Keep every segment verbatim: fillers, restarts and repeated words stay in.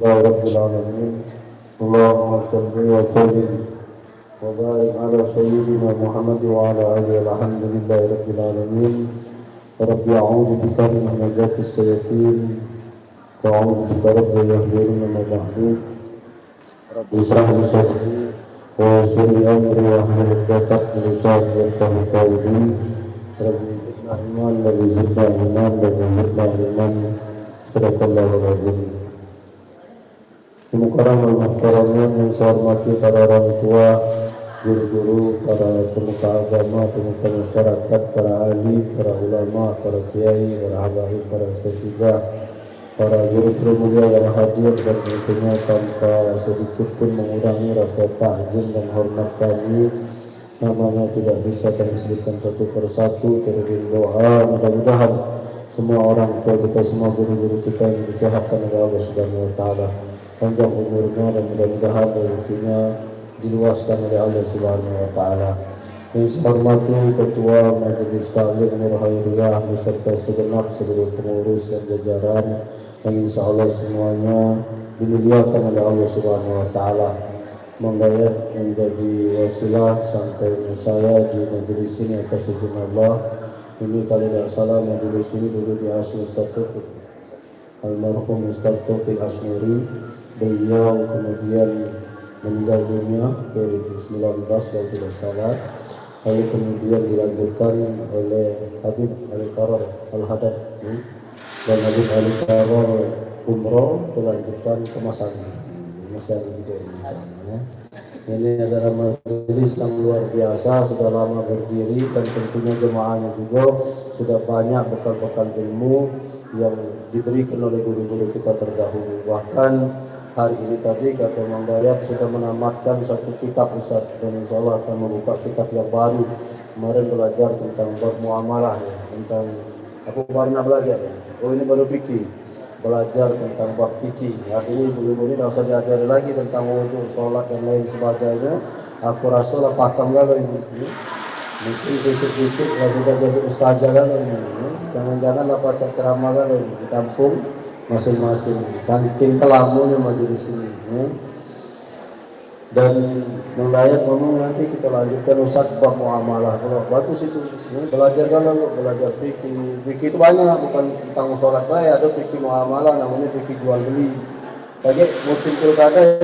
لله رب العالمين. اللهم صل وسلم وبارك على سيدنا محمد وعلى آله. الحمد لله رب العالمين. رب أعوذ بك من همزات الشياطين وأعوذ بك رب أن يحضرون. أما بعد. رب اشرح لي صدري ويسر لي أمري واحلل عقدة من لساني يفقهوا قولي. رب زدنا علما، رب زدنا علما، رب زدنا علما. صدق الله العظيم. Mukarram wal muhtaramin yang saya hormati para orang tua, guru-guru, para pemuka agama, pemuka masyarakat, para ahli, para ulama, para kiai, para habaib, para asatidzah, para guru-guru mulia yang hadir, dan tentunya tanpa sedikit pun mengurangi rasa takzim dan hormat kami. Namanya tidak bisa kami sebutkan satu persatu, teriring doa. Mudah-mudahan semua orang tua kita, semua guru-guru kita ini disehatkan oleh Allah Subhanahu wa Ta'ala, panjang umurnya, dan mudah-mudahan rezekinya diluaskan oleh Allah Subhanahu wa Ta'ala. Yang saya hormati Ketua Majelis Taklim Nur Khairiyah beserta segenap seluruh pengurus dan jajaran yang insya Allah semuanya dimuliakan oleh Allah Subhanahu wa Ta'ala. Mangga yat yang jadi wasilah sampainya saya di majelis ini atas izin Allah. Ini kalau tidak salah majelis ini dulu diasuh Ustaz Taufik, almarhum Ustaz Taufik Asnuri. Beliau kemudian meninggal dunia dua ribu sembilan belas kalau tidak salah. Lalu kemudian dilanjutkan oleh Habib Ali Karor Al-Haddad, hmm, dan Habib Ali Karor umroh, dilanjutkan ke Masani. Masih ada juga di sana, ya. Ini adalah majelis yang luar biasa, sudah lama berdiri, dan tentunya jemaahnya juga sudah banyak bekal-bekal ilmu yang diberikan oleh guru-guru kita terdahulu. Bahkan hari ini tadi kata Mang Dayat sudah menamatkan satu kitab, Ustaz, dan insya Allah akan membuka kitab yang baru. Kemarin belajar tentang bab muamalah, ya, tentang, aku baru nak belajar. Oh, ini baru fikih. Belajar tentang bab fikih. Artinya ibu-ibu ini dah usah diajari lagi tentang wudhu, sholat, dan lain sebagainya. Aku rasa lah pakam galo ini. Mungkin sedikit lah sudah jadi ustazah galo ini. Jangan-jangan lah pacak ceramah galo ini di kampung masing-masing. Saking kelamunyo majelis ini, ya. Dan Mang Dayat ngomong nanti kita lanjutkan, Ustaz, bab muamalah pulo. Bagus itu. Ya, belajar galo, belajar fikih. Fikih itu banyak, bukan tentang sholat bae, ada fikih muamalah, namanya fikih jual beli. Lagi musim pilkada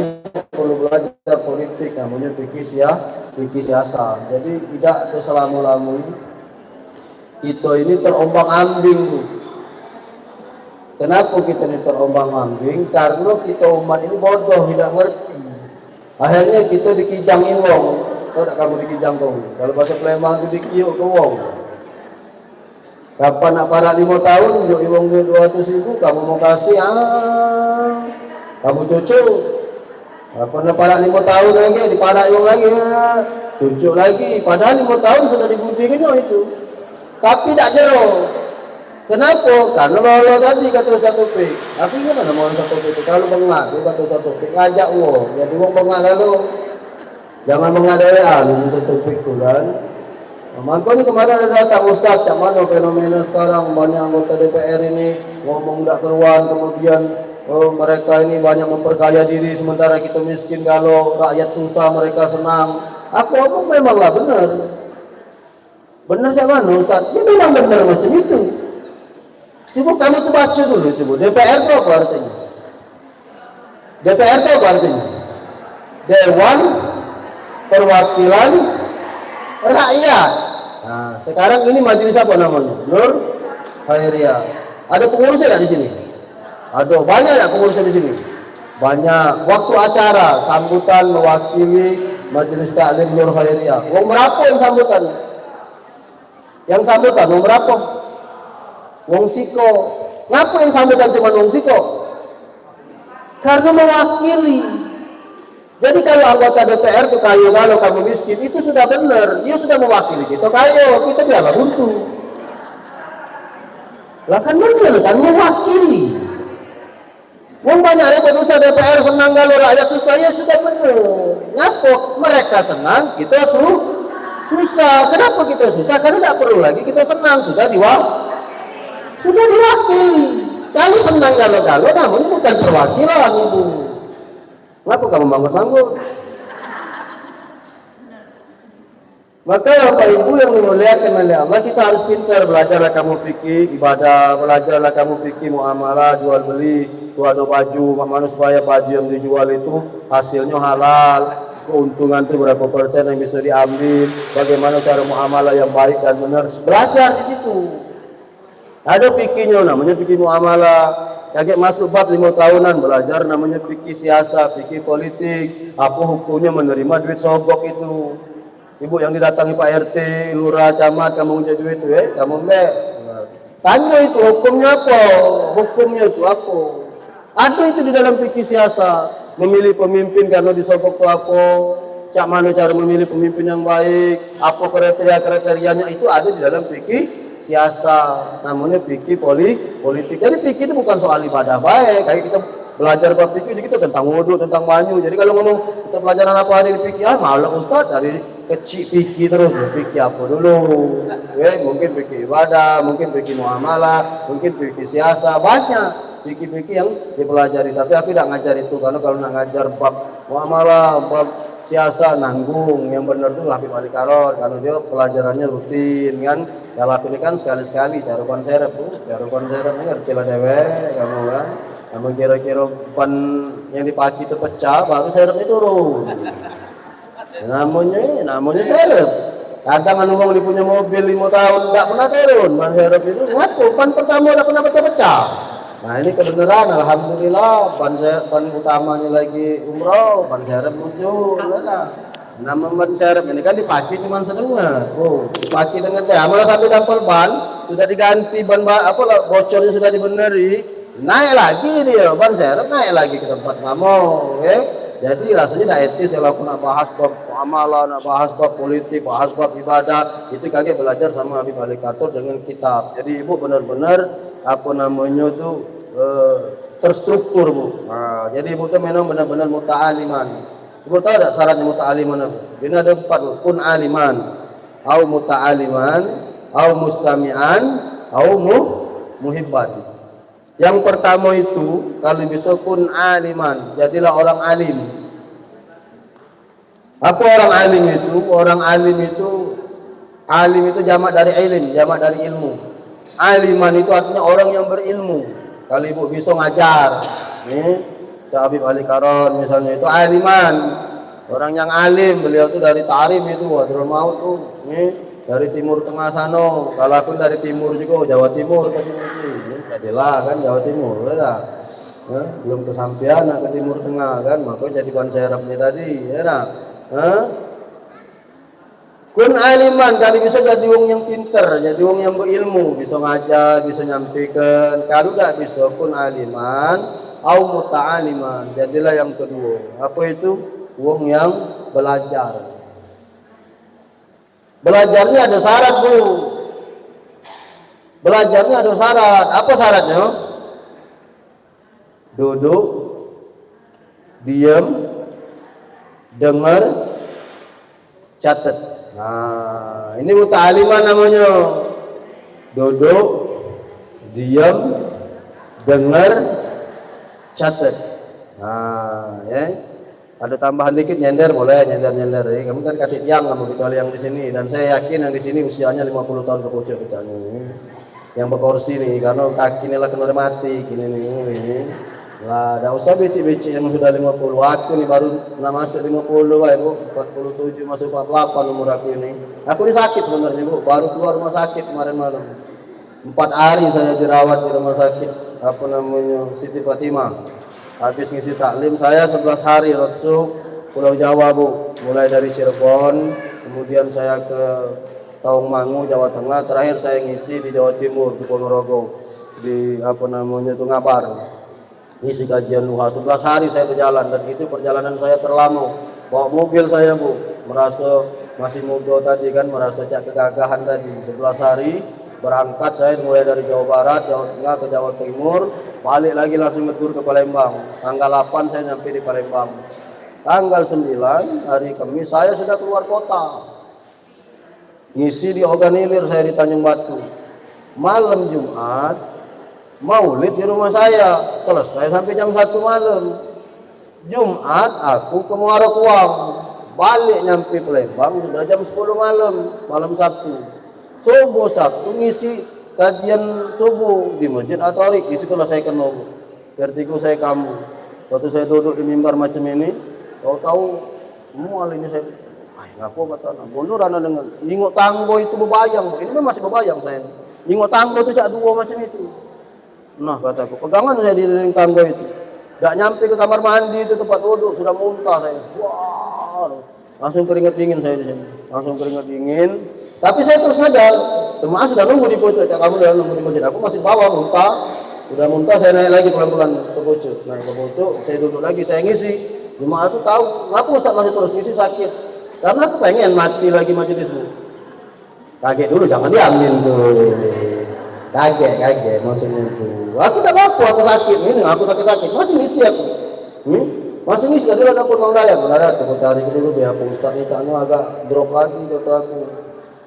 perlu belajar politik, namanya fikih sia-, fikih siasah. Jadi tidak ada selama-lamanya. Kita ini terombang-ambing, Bu. Kenapa kita ini terombang-ambing? Karena kita umat ini bodoh, tidak ngerti. Akhirnya kita dikijangi wong. Tahu tak kamu dikijang wong? Kalau bahasa Palembang tu dikiuk ke wong. Kapan nak parak lima tahun, tunjuk wong duit dua ratus ribu, kamu mau kasih, ah, kamu cucuk. Apa nak parak lima tahun lagi, diparak wong lagi, ah, cucuk lagi. Padahal lima tahun sudah dibudi kenyok itu. Tapi tak jero. Kenapa? Karena lolo tadi kata Ustaz Taufik. Aku ingat nama Ustaz Taufik itu. Kalau bengak tu kata Ustaz Taufik, ngajak wong. Jadi wong bengak lalu. Jangan bengak dewean Ustaz Taufik tu kan. Mangko ni kemarin ada datang Ustaz, cak mana fenomena sekarang banyak anggota D P R ini ngomong dak keruan, kemudian, oh, mereka ini banyak memperkaya diri sementara kita miskin, kalau rakyat susah mereka senang. Aku ngomong memanglah benar. Bener cak mano, Ustaz? Ya, memang bener macam itu. Cuba kamu tu baca dulu, cuba. D P R tu apa artinya? D P R tu apa artinya? Dewan Perwakilan Rakyat. Nah, sekarang ini majelis apa namanya? Nur Khairiyah. Ada pengurusnya tak di sini? Ada. Banyak tak pengurusnya di sini? Banyak. Waktu acara sambutan mewakili Majelis Taklim Nur Khairiyah. Wong berapa yang sambutan? Yang sambutan wong berapo? Wong siko. Ngapo yang sambutan cuma wong siko? Karena mewakili. Jadi kalau anggota D P R tu kayo galo, kamu miskin, itu sudah benar. Dia sudah mewakili kita kayo, kita biarlah buntu. Lah kan benar kan, mewakili. Wong banyak repot susah, D P R senang galo, rakyat susah, ya sudah bener. Ngapo? Mereka senang, kita su susah. Kenapa kita susah? Karena tidak perlu lagi kita senang, sudah diwa sudah diwakili. Kalu senang galo-galo, namonyo bukan perwakilan, Ibu. Ngapo kamu manggut-manggut? Maka Bapak Ibu yang dimuliakan oleh Allah, kita harus pintar. Belajarlah kamu fikih ibadah, belajarlah kamu fikih muamalah, jual beli. Tu ado baju, mak mano supaya baju yang dijual itu hasilnyo halal, keuntungan tu berapa persen yang bisa diambil, bagaimana cara muamalah yang baik dan benar. Belajar di situ. Ado fikihnyo, namonyo fikih muamalah. Kagek masuk bab limo tahunan belajar namonyo fikih siasat, fikih politik. Apo hukumnyo menerima duit sogok itu? Ibu yang didatangi Pak R T, lurah, camat, kamu ngenjok duit tu, eh, kamu ambek. Tanyo itu hukumnyo apo? Hukumnyo itu apo? Ado itu di dalam fikih siasat, memilih pemimpin karena disogok tu apo, cak mano cara memilih pemimpin yang baik, apo kriteria-kriterianya, itu ado di dalam fikih siasat. Namonyo fikih poli-, politik. Jadi fikih itu bukan soal ibadah bae. Kayak kita belajar bab fikih, jadi kita tentang wudhu, tentang banyu. Jadi kalau ngomong kita pelajaran apa hari di fikih, ah, malah ustaz dari kecik fikih terus, ya, fikih apa dulu? Ya, mungkin fikih ibadah, mungkin fikih muamalah, mungkin fikih siasat, banyak fikih-fikih yang dipelajari. Tapi aku tidak ngajar itu, karena kalau nak ngajar bab muamalah, bab siasat, nanggung. Yang benar tu Habib Ali Karot, karena dia pelajarannya rutin, kan. Kalau aku ni kan sekali-sekali, carukan serep tu, carukan serep ni ngerti lah dewek, kamu kan. Kamu kira-kira ban yang dipakai tu pecah, baru serepnya turun. Namonyo, namonyo serep. Kadang anu wong dia punyo mobil limo tahun dak pernah turun ban serep itu. Ngapo? Ban pertamo dak pernah pecah-pecah. Nah, ini kebenaran, alhamdulillah, ban se-, ban utamanya lagi umroh, ban serep muncul, nah. Nama ban serep ini kan dipakai cuma setengah. Oh, dipakai dengan teh. Malah sampai dapat ban, sudah diganti ban ba-, apa lah, bocornya sudah dibeneri. Naik lagi dia, ban serep naik lagi ke tempat mamo, ya. Jadi rasanya dak etis kalau aku nak bahas bab muamalah, nak bahas bab politik, bahas bab ibadah, itu kagek belajar sama Habib Ali Katur dengan kitab. Jadi ibu benar-benar, apa namanya tu, eh, terstruktur, Bu. Nah, jadi ibu tu memang benar-benar muta'aliman. Ibu tahu tak syaratnya muta'aliman apa? Ini ada empat, Bu. Kun aliman, au muta'aliman, au mustami'an, au mu-, muhibban. Yang pertamo itu, kalu bisa kun aliman, jadilah orang alim. Apa orang alim itu? Orang alim itu, alim itu jamak dari ilim, jamak dari ilmu. Aliman itu artinya orang yang berilmu. Kalu ibu bisa ngajar, nih, Cak Habib Ali Karon misalnya, itu aliman. Orang yang alim, beliau tu dari Tarim itu, Hadramaut tu, nih, dari Timur Tengah sano. Kalu aku dari timur juga, Jawa Timur tadi nanti. Nih, jadilah kan Jawa Timur, ya dah. Hah? Belum kesampean nak ke Timur Tengah kan, maka jadi ban serep ni tadi, ya dah. Hah? Kun aliman, kalu bisa jadi wong yang pinter, jadi wong yang berilmu, bisa ngajar, bisa nyampaikan. Kalu dak bisa, kun aliman, au muta'aliman, jadilah yang kedua. Apa itu? Wong yang belajar. Belajar ni ada syarat, Bu. Belajar ni ada syarat. Apa syaratnya? Duduk, diam, dengar, catat. Nah, ini muta'aliman namanya. Duduk, diam, dengar, catat. Nah, ya. Ada tambahan dikit, nyender boleh, nyender-nyender. Eh, kamu kan katik tiang kamu, kecuali yang di sini. Dan saya yakin yang di sini usianya lima puluh tahun ke pucuk kita ni. Yang bekursi ni, karena kaki ni lah kena rematik ini ni. Lah, dak usah becik-becik yang sudah lima puluh. Aku ni baru nak masuk lima puluh bae, Bu. Empat puluh tujuh masuk empat puluh delapan umur aku ini. Aku ni sakit sebenarnya, Bu. Baru keluar rumah sakit kemarin malam. Empat hari saya dirawat di rumah sakit, apa namanya, Siti Fatimah. Habis ngisi taklim, saya sebelas hari langsung Pulau Jawa, Bu. Mulai dari Cirebon, kemudian saya ke Tawangmangu, Jawa Tengah, terakhir saya ngisi di Jawa Timur, di Ponorogo, di, apa namanya tu, Ngabar. Ngisi kajian duha, sebelas hari saya berjalan, dan itu perjalanan saya terlama. Bawa mobil saya, Bu, merasa masih muda tadi kan, merasa cak kegagahan tadi. Sebelas hari berangkat saya mulai dari Jawa Barat, Jawa Tengah ke Jawa Timur, balik lagi langsung ngetur ke Palembang. Tanggal delapan saya nyampe di Palembang. Tanggal sembilan, hari Kamis, saya sudah keluar kota. Ngisi di Ogan Ilir saya di Tanjung Batu. Malam Jumat, Maulid di rumah saya, selesai sampai jam satu malam. Jumat aku ke Muara Kuang. Balik nyampe Palembang sudah jam sepuluh malam, malam Sabtu. Subuh Sabtu ngisi kajian subuh di Masjid Atorik, di situ lah saya kena vertigo saya kambuh. Waktu saya duduk di mimbar macam ini, tahu-tahu mual ini saya. Ay, ngapo kata anak? Mundur anak dengan. Nyingok tanggo itu bebayang, ini memang masih bebayang saya. Nyingok tanggo itu cak dua macam itu. Nah, kataku, pegangan saya di dinding tangga itu. Dak nyampe ke kamar mandi itu tempat duduk, sudah muntah saya. Wah, langsung keringat dingin saya di sini. Langsung keringat dingin. Tapi saya terus ngajar. Jemaah sudah nunggu di pucuk, cak kamu sudah nunggu di masjid. Aku masih di bawah muntah. Sudah muntah, saya naik lagi pelan-pelan ke pucuk. Naik ke pucuk, saya duduk lagi, saya ngisi. Jemaah tu tahu, ngapa Ustaz masih terus ngisi, sakit. Karena aku pengen mati lagi majelis tu. Kagek dulu, jangan diambil tu. Kagek, kagek maksudnya tu. Aku tak apa, aku sakit ni, aku sakit-sakit, masih ngisi aku. Hmm? Masih ngisi, tadi ada pun Mang Dayat, Mang Dayat, aku cari dulu biar apa ustaz ni tak anu agak drop lagi, kata aku.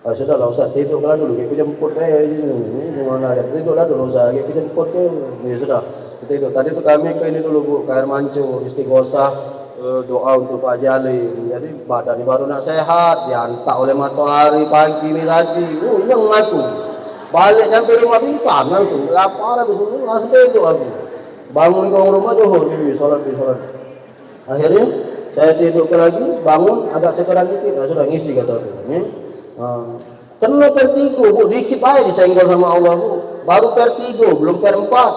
Ah, sudahlah ustaz, tidur lah dulu, aku jemput eh sini. Ni Mang Dayat, tidur lah dulu ustaz, aku jemput tu. Ni sudah, tidur. Tadi tu kami ke ini dulu, Bu, ke air mancur, istighosah, eh, doa untuk Pak Haji Alim. Jadi badan ni baru nak sehat, diantak oleh matahari pagi ni tadi. Uyeng aku. Balik nyampe rumah pingsan langsung. Lapar habis tu, langsung tidur aku. Bangun ke rumah, Johor, ni, salat, ni, salat. Akhirnya saya tidur ke lagi, bangun agak sekarang dikit. Nah, sudah ngisi kata aku. Ni. Ha. Kena vertigo, Bu, dikit bae disenggol sama Allah, Bu. Baru vertigo, belum verempat.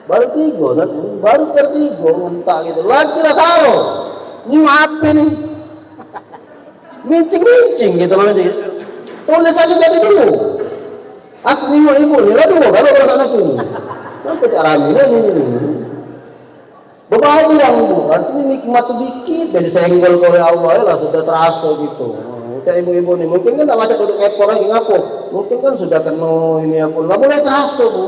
Baru tigo, kan? Baru vertigo, ngentak gitu. Lagi lah saro. Ni apa ni? Mincing-mincing gitu loh, mincing. Tulis aja jadi dulu. Aku nengok ibu ni lah dua kalau perasaan aku. Kenapa cak rame ni, ni, ni, ni? Bebayang, Bu. Artinya nikmat tu dikit dari senggol oleh Allah, ya lah, sudah terasa gitu. Cak ibu-ibu ni, mungkin kan tak macam duduk kepor lagi, ngapo? Mungkin kan sudah kena ini apa. Lah mulai terasa, Bu.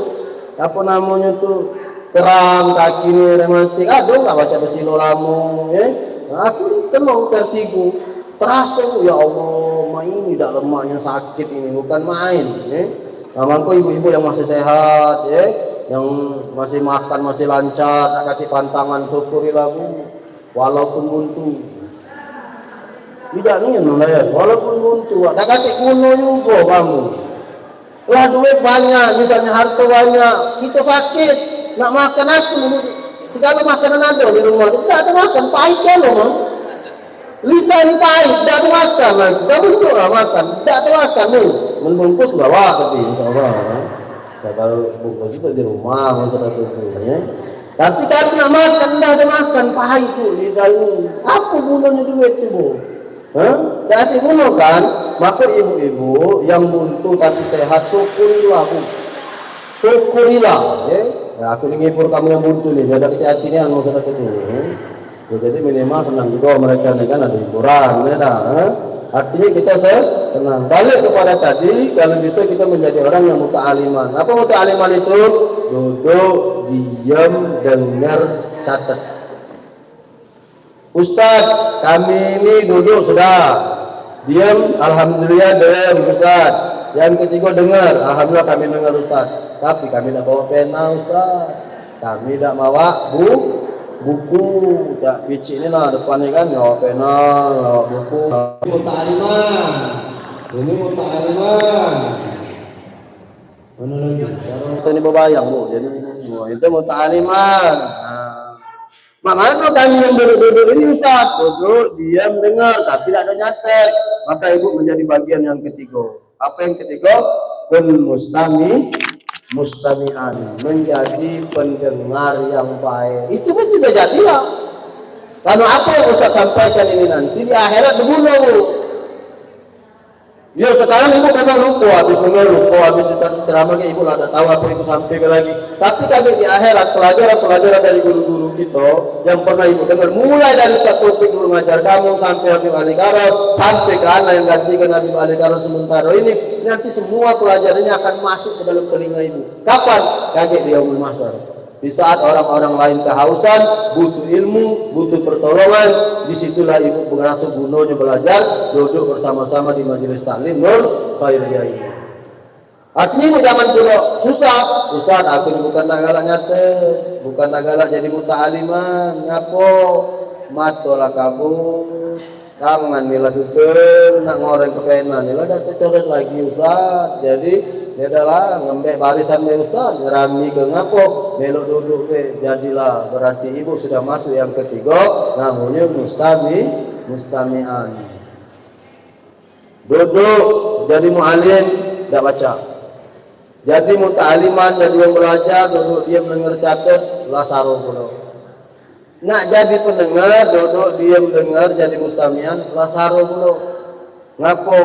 Apa namanya tu, kram, kaki ni rematik. Aduh, tak macam besilo lama, ya. Nah, aku ni kena vertigo. Terasa, ya Allah, mak ini dak lemaknya sakit ini, bukan main, ya. Nah, mangko ibu-ibu yang masih sehat, ya, yang masih makan, masih lancar, nak kaki pantangan, syukurilah, Bu. Walaupun buntu. Tidak ni yang lain, walaupun buntu, nak kaki kuno juga kamu. Lah duit banyak, misalnya harta banyak, kita sakit, nak makan aku, segala makanan ada di rumah, tidak ada makan, pahit kan, Mam? Lidah ni pahit, dak temakan lagi. Dah bentuk lah makan, dak temakan ni. Membungkus bawa tapi insyaallah. Nah, kalau bungkus itu di rumah masa dah tu ya. Tapi kalau nak makan, dah temakan, pahit tu lidah ni. Apa gunanya duit tu, Bu? Ha? Dak ada guna kan? Maka ibu-ibu yang buntu tapi sehat, syukurilah, Bu. Syukurilah, ya. Ya, aku ni ngibur kamu yang buntu ni, biar dak kecil hati ni, anu, saudara tu, ya. Ya, jadi minimal senang juga mereka ni kan ada hiburan, ya dah, ha? Artinya kita se- senang. Balik kepada tadi, kalau bisa kita menjadi orang yang muta'aliman. Apa muta'aliman itu? Duduk, diam, dengar, catat. Ustaz, kami ini duduk sudah. Diam, alhamdulillah, diam, Ustaz. Yang ketiga dengar, alhamdulillah kami dengar, Ustaz. Tapi kami dak bawa pena, Ustaz. Kami dak bawa bu buku. Cak picik ni lah depan ni kan, bawa pena, bawa buku. Muta'aliman. Ini muta'aliman. Mana lagi? Cara kita ni bebayang, Bu. Jadi, oh, itu muta'aliman. Nah. Mak mana kami yang duduk-duduk ini, Ustaz? Duduk, diam, dengar, tapi tak ada nyatet. Maka ibu menjadi bagian yang ketiga. Apa yang ketiga? Pun mustami, mustami'an. Menjadi pendengar yang baik. Itu pun sudah jadilah. Karena apa yang Ustaz sampaikan ini nanti di akhirat berguna, Bu. Ya, sekarang ibu memang lupa habis dengar, lupa habis ceramah ke ibu lah tak tahu apa itu sampai ke lagi. Tapi kami di akhirat pelajaran-pelajaran dari guru-guru kita yang pernah ibu dengar mulai dari Ustaz Taufik dulu ngajar kamu sampai Habib Ali Karon sampai ke anak yang gantikan Habib Ali Karon sementara ini, nanti semua pelajaran ini akan masuk ke dalam telinga ibu. Kapan? Kagek di yaumul mahsyar. Di saat orang-orang lain kehausan, butuh ilmu, butuh pertolongan, disitulah ibu merasa gunanya belajar, duduk bersama-sama di majelis taklim Nur Khairiyah ini. Artinyo, di zaman dulu susah, "Ustaz, aku ni bukan nak galak nyatet, bukan nak galak jadi muta'aliman." Ngapo? Mato lah kabut, tangan ni lah geger, nak ngoreng ke pena ni lah dak tecoret lagi, Ustaz. Jadi, ya udahlah, ngembek barisan be, Ustaz, ngerami ke ngapo? Melok duduk be, jadilah. Berarti ibu sudah masuk yang ketigo, namonyo mustami-, mustami'an. Duduk jadi muallim, dak pacak. Jadi muta'aliman, jadi wong belajar, duduk diam dengar catet, lah saro pulo. Nak jadi pendengar, duduk diam dengar, jadi mustami'an, lah saro pulo. Ngapo?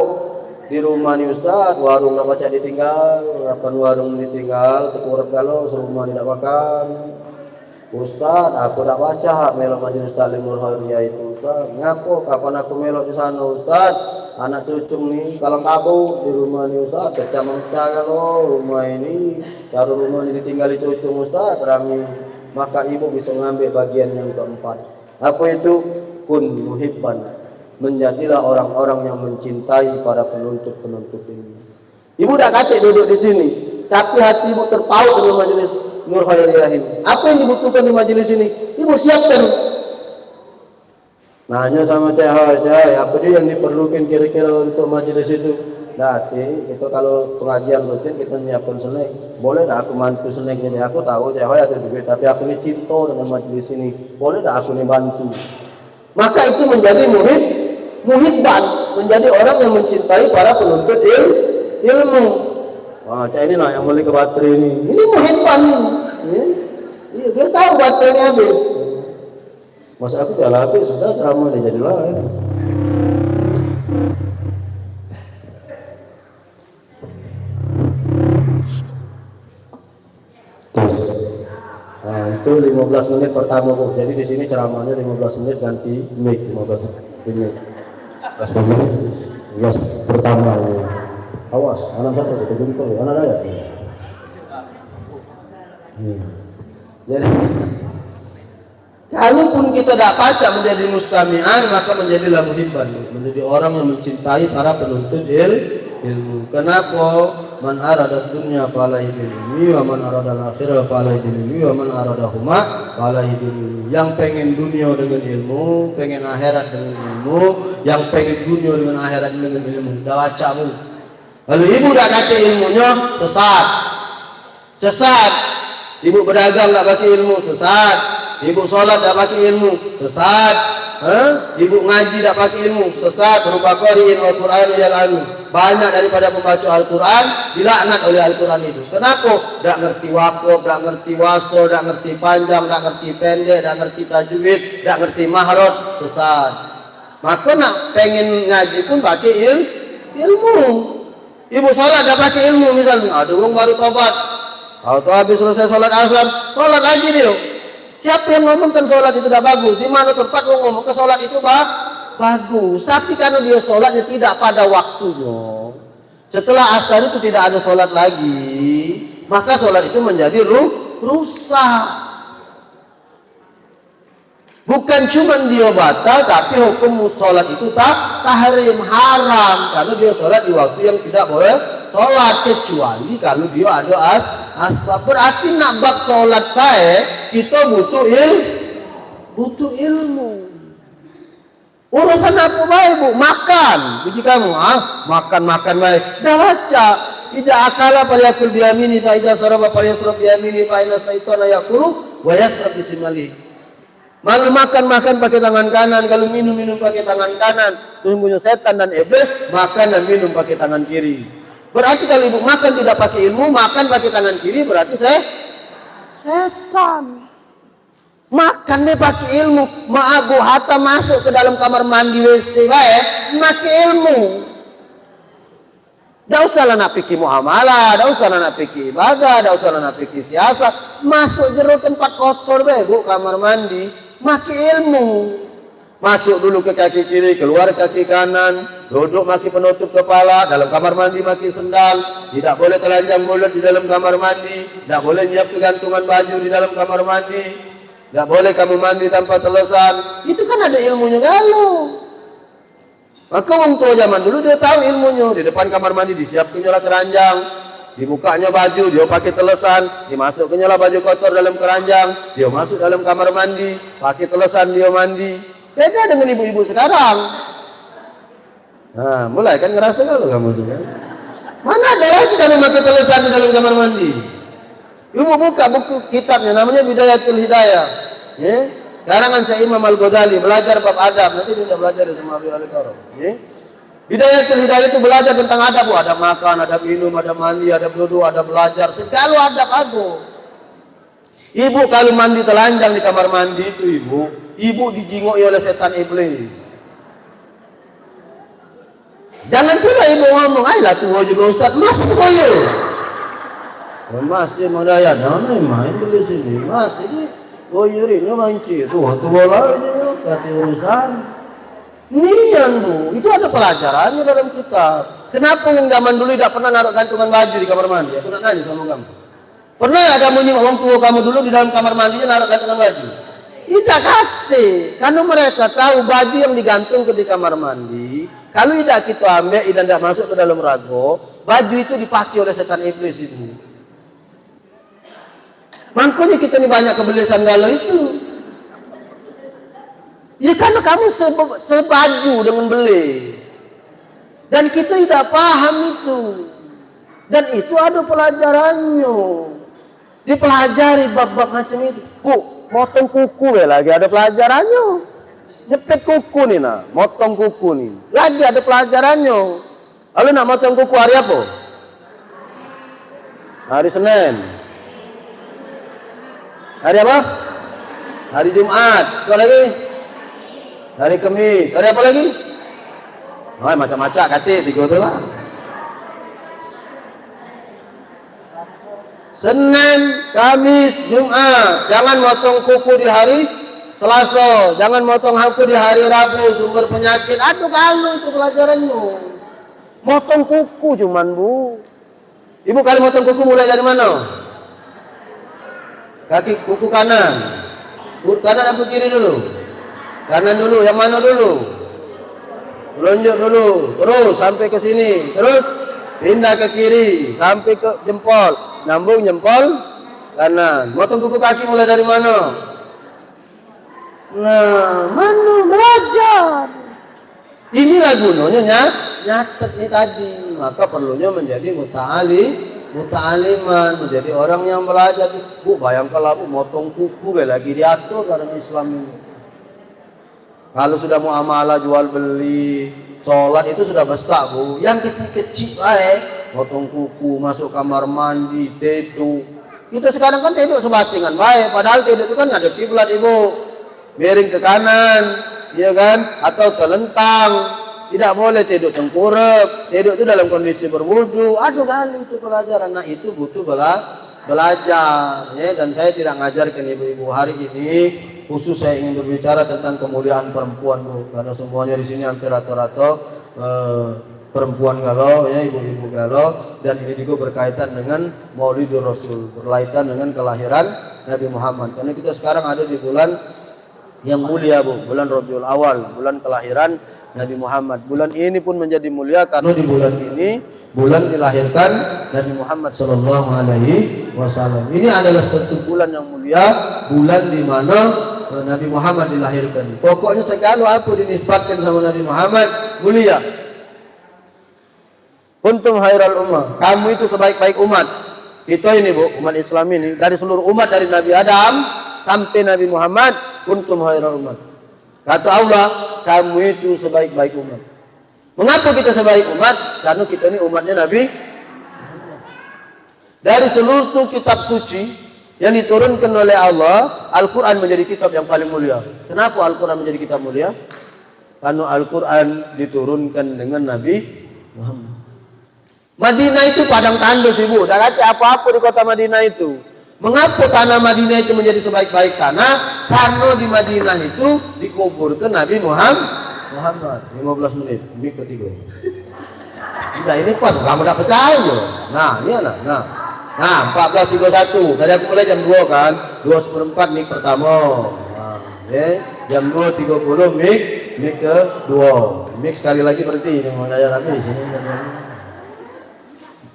Di rumah ni, Ustaz, warung dak pacak ditinggal, kapan warung ditinggal, tekurep galo, serumah ni dak makan. "Ustaz, aku dak pacak melok majelis taklim Nur Khairiyah itu, Ustaz." "Ngapo? Kapan aku melok di sano, Ustaz? Anak cucung ni kalang kabut di rumah ni, Ustaz. Pecah memecah galo rumah ini. Caro rumah ni ditinggali cucung, Ustaz, rami." Maka ibu bisa ngambil bagian yang keempat. Apa itu? Kun muhibban. Menjadilah orang-orang yang mencintai para penuntut-penuntut ini. Ibu dak katek duduk di sini, tapi hati ibu terpaut dengan majelis Nur Khairiyah ini. Apa yang dibutuhkan di majelis ini, ibu siapkan. Nanya sama Cek Hoi, "Cek Hoi, apa dia yang diperlukan kira-kira untuk majelis itu?" Nah, nanti kita kalau pengajian rutin, kita nyiapkan snack. "Boleh dak aku bantu snack ini? Aku tahu Cek Hoi ada duit, tapi aku ni cinta dengan majelis ini. Boleh dak aku ni bantu?" Maka itu menjadi muhib, muhibban, menjadi orang yang mencintai para penuntut il-, ilmu. Wah, cak ini lah yang beli ke baterai ini. Ini muhibban ini. Ya. Iya, dia tahu baterai ini habis. Masa aku dah habis, sudah ceramah dia jadi lain. Terus. Nah, itu lima belas menit pertama, Bu. Jadi di sini ceramahnya lima belas menit, ganti mic, lima belas menit. Mic. Lima belas menit. Lima belas pertama ini. Awas, anak siapa? Kita jempol, anak saya. Iya. Jadi, kalaupun kita dak pacak menjadi mustami'an, maka menjadilah muhibban, menjadi orang yang mencintai para penuntut il-, ilmu. Kenapa? "Man arada dunya falaihi bil ilmi, wa man arada akhirah falaihi bil ilmi, wa man arada huma falaihi bil ilmi." Yang pengen dunia dengan ilmu, pengen akhirat dengan ilmu, yang pengen dunia dengan akhirat dengan ilmu. Dak pacak, Bu. Lalu ibu dak katek ilmunyo, sesat. Sesat. Ibu bedagang dak pakai ilmu, sesat. Ibu solat dak pakai ilmu, sesat. Hah? Ibu ngaji dak pakai ilmu, sesat. Rupa qari'in wal Qur'an yal'anu. Banyak daripada pembaca Al-Quran dilaknat oleh Al-Quran itu. Kenapa? Dak ngerti wakaf, dak ngerti wasol, dak ngerti panjang, dak ngerti pendek, dak ngerti tajwid, dak ngerti mahrot, sesat. Maka nak pengen ngaji pun pakai il-, ilmu. Ibu solat dak pakai ilmu misalnya, ada wong baru tobat. Atau habis selesai solat asar, solat lagi dia. Siapa yang ngomongkan solat itu dak bagus? Di mana tempat wong ngomong ke solat itu ba-, bagus? Tapi karena dia solatnya tidak pada waktunya, setelah asar itu tidak ada solat lagi, maka solat itu menjadi ru-, rusak. Bukan cuma dia batal, tapi hukum solat itu ta-, tahrim, haram, karena dia solat di waktu yang tidak boleh solat, kecuali kalau dia ada as-, asbab. Berarti nak bab solat bae, kita butuh il-, butuh ilmu. Urusan apa bae, Bu? Makan. Puji kamu, ah, makan-makan bae. Dah baca. Ija akala falyakul biyamini, fa ija saraba falyasrab biyamini, fa inna syaitana yakulu wa yasrab bisimali. Malu makan, makan pakai tangan kanan, kalu minum, minum pakai tangan kanan. Sesungguhnya setan dan iblis makan dan minum pakai tangan kiri. Berarti kalau ibu makan tidak pakai ilmu, makan pakai tangan kiri, berarti se-, setan. Makan be pakai ilmu. Maaf, Bu, hatta masuk ke dalam kamar mandi W C bae, pakai ilmu. Dak usahlah nak pikir muamalah, dak usahlah nak pikir ibadah, dak usahlah nak pikir siasat. Masuk jero tempat kotor be, Bu, kamar mandi, make ilmu. Masuk dulu ke kaki kiri, keluar kaki kanan, duduk make penutup kepala, dalam kamar mandi make sendal, tidak boleh telanjang bulat di dalam kamar mandi, tidak boleh nyiap kegantungan baju di dalam kamar mandi, tidak boleh kamu mandi tanpa telesan. Itu kan ada ilmunya galo. Maka wong tua zaman dulu dia tahu ilmunyo. Di depan kamar mandi disiapkan lah keranjang. Dibukaknyo baju, dio pakai telesan, dimasukkenyo lah baju kotor dalam keranjang, dio masuk dalam kamar mandi, pakai telesan dio mandi. Beda dengan ibu-ibu sekarang. Nah, mulai kan ngerasa kalau kamu tu kan. Mana ada lagi kami pakai telesan di dalam kamar mandi? Ibu buka buku kitabnya, namanya Bidayatul Hidayah. Ya. Karangan Syekh Imam Al-Ghazali, belajar bab adab. Nanti kita belajar sama Habib Ali Karam. Ya. Bidayatul Hidayah itu belajar tentang adab. Oh, adab makan, adab minum, adab mandi, adab duduk, adab belajar. Segala adab ada. Ibu kalau mandi telanjang di kamar mandi itu, ibu, ibu dijingoki oleh setan iblis. Jangan pula ibu ngomong, "Ai lah tua juga ustaz, masih koyo." Oh, masih mau daya, nah, main, main beli sini, masih ni koyo ini main cik, tua, tua lah ini, kata urusan. Nian tu, itu ada pelajarannya dalam kitab. Kenapa yang zaman dulu tidak pernah naruh gantungan baju di kamar mandi? Aku nak nanya sama kamu. Pernah ada munyi orang tua kamu dulu di dalam kamar mandinya naruh gantungan baju? Tidak kate, karena mereka tahu baju yang digantung ke di kamar mandi, kalau tidak kita ambil, tidak, tidak masuk ke dalam rago, baju itu dipakai oleh setan iblis itu. Makanya kita ni banyak kebelesan galau itu. Ya karena kamu se-, sebaju dengan bele. Dan kita tidak paham itu. Dan itu ada pelajarannya. Dipelajari bab-bab macam itu. Bu, motong kuku ya lagi ada pelajarannya. Nyepit kuku ni nah, motong kuku ni. Lagi ada pelajarannya. Lalu nak motong kuku hari apa? Hari Senin. Hari apa? Hari Jumat. Apa lagi? Hari Kemis. Hari apa lagi? Oh, macam-macam kate tiga tu lah. Senin, Kamis, Jumat. Jangan motong kuku di hari Selasa. Jangan motong kuku di hari Rabu. Sumber penyakit. Aduh, kalau itu pelajarannya. Motong kuku cuman, Bu. Ibu kalau motong kuku mulai dari mana? Kaki, kuku kanan. Kuku kanan apa kiri dulu? Kanan dulu. Yang mana dulu? Telunjuk dulu. Terus sampai ke sini. Terus pindah ke kiri sampai ke jempol. Nyambung jempol kanan. Motong kuku kaki mulai dari mana? Nah, mano belajar? Inilah gunanya nya-, nyatet ni tadi. Maka perlunya menjadi muta'ali-, muta'aliman, menjadi orang yang belajar. Bu, bayangkanlah, Bu, motong kuku be lagi diatur dalam Islam ini. Kalau sudah muamalah jual beli, sholat itu sudah besak, Bu. Yang kecil-kecil bae, motong kuku, masuk kamar mandi, teduk. Kita sekarang kan teduk sebasingan bae, padahal teduk itu kan ngadep kiblat, Ibu. Miring ke kanan, ya kan? Atau telentang. Tidak boleh teduk tengkurep. Teduk itu dalam kondisi berwudu. Aduh, kali itu pelajaran. Nah, itu butuh bela-, belajar, ya. Dan saya tidak ngajarkan ibu-ibu hari ini. Khusus saya ingin berbicara tentang kemuliaan perempuan, Bu. Karena semuanya di sini hampir rata-rata, eh, perempuan galau, ya, ibu-ibu galau. Dan ini juga berkaitan dengan Maulidur Rasul, berkaitan dengan kelahiran Nabi Muhammad. Karena kita sekarang ada di bulan yang mulia, Bu, bulan Rabiul Awal, bulan kelahiran Nabi Muhammad. Bulan ini pun menjadi mulia karena di bulan ini, bulan dilahirkan Nabi Muhammad sallallahu alaihi wasallam. Ini adalah satu bulan yang mulia, bulan di mana, eh, Nabi Muhammad dilahirkan. Pokoknya segala apa dinisbatkan sama Nabi Muhammad mulia. Kuntum khairal ummah. Kamu itu sebaik-baik umat. Kita ini, Bu, umat Islam ini, dari seluruh umat, dari Nabi Adam sampai Nabi Muhammad, kuntum khairal ummah. Kata Allah, kamu itu sebaik-baik umat. Mengapa kita sebaik umat? Karena kita ini umatnya Nabi. Dari seluruh kitab suci yang diturunkan oleh Allah, Al-Quran menjadi kitab yang paling mulia. Kenapa Al-Quran menjadi kitab mulia? Karena Al-Quran diturunkan dengan Nabi Muhammad. Madinah itu padang tandus, Ibu. Dak katek apa-apa di kota Madinah itu. Mengapa tanah Madinah itu menjadi sebaik-baik tanah? Karena di Madinah itu dikuburkan Nabi Muham-, Muhammad. Lima belas menit, mik ketiga. Dah, ini pas, kamu dak percaya. Nah, iyalah, nah. Nah, empat belas tiga satu. Tadi aku mulai jam dua kan, dua seperempat mik pertama. Nah, ya. Jam dua tiga puluh mik, mik kedua. Mik sekali lagi berhenti, ini mau saya tapi di sini.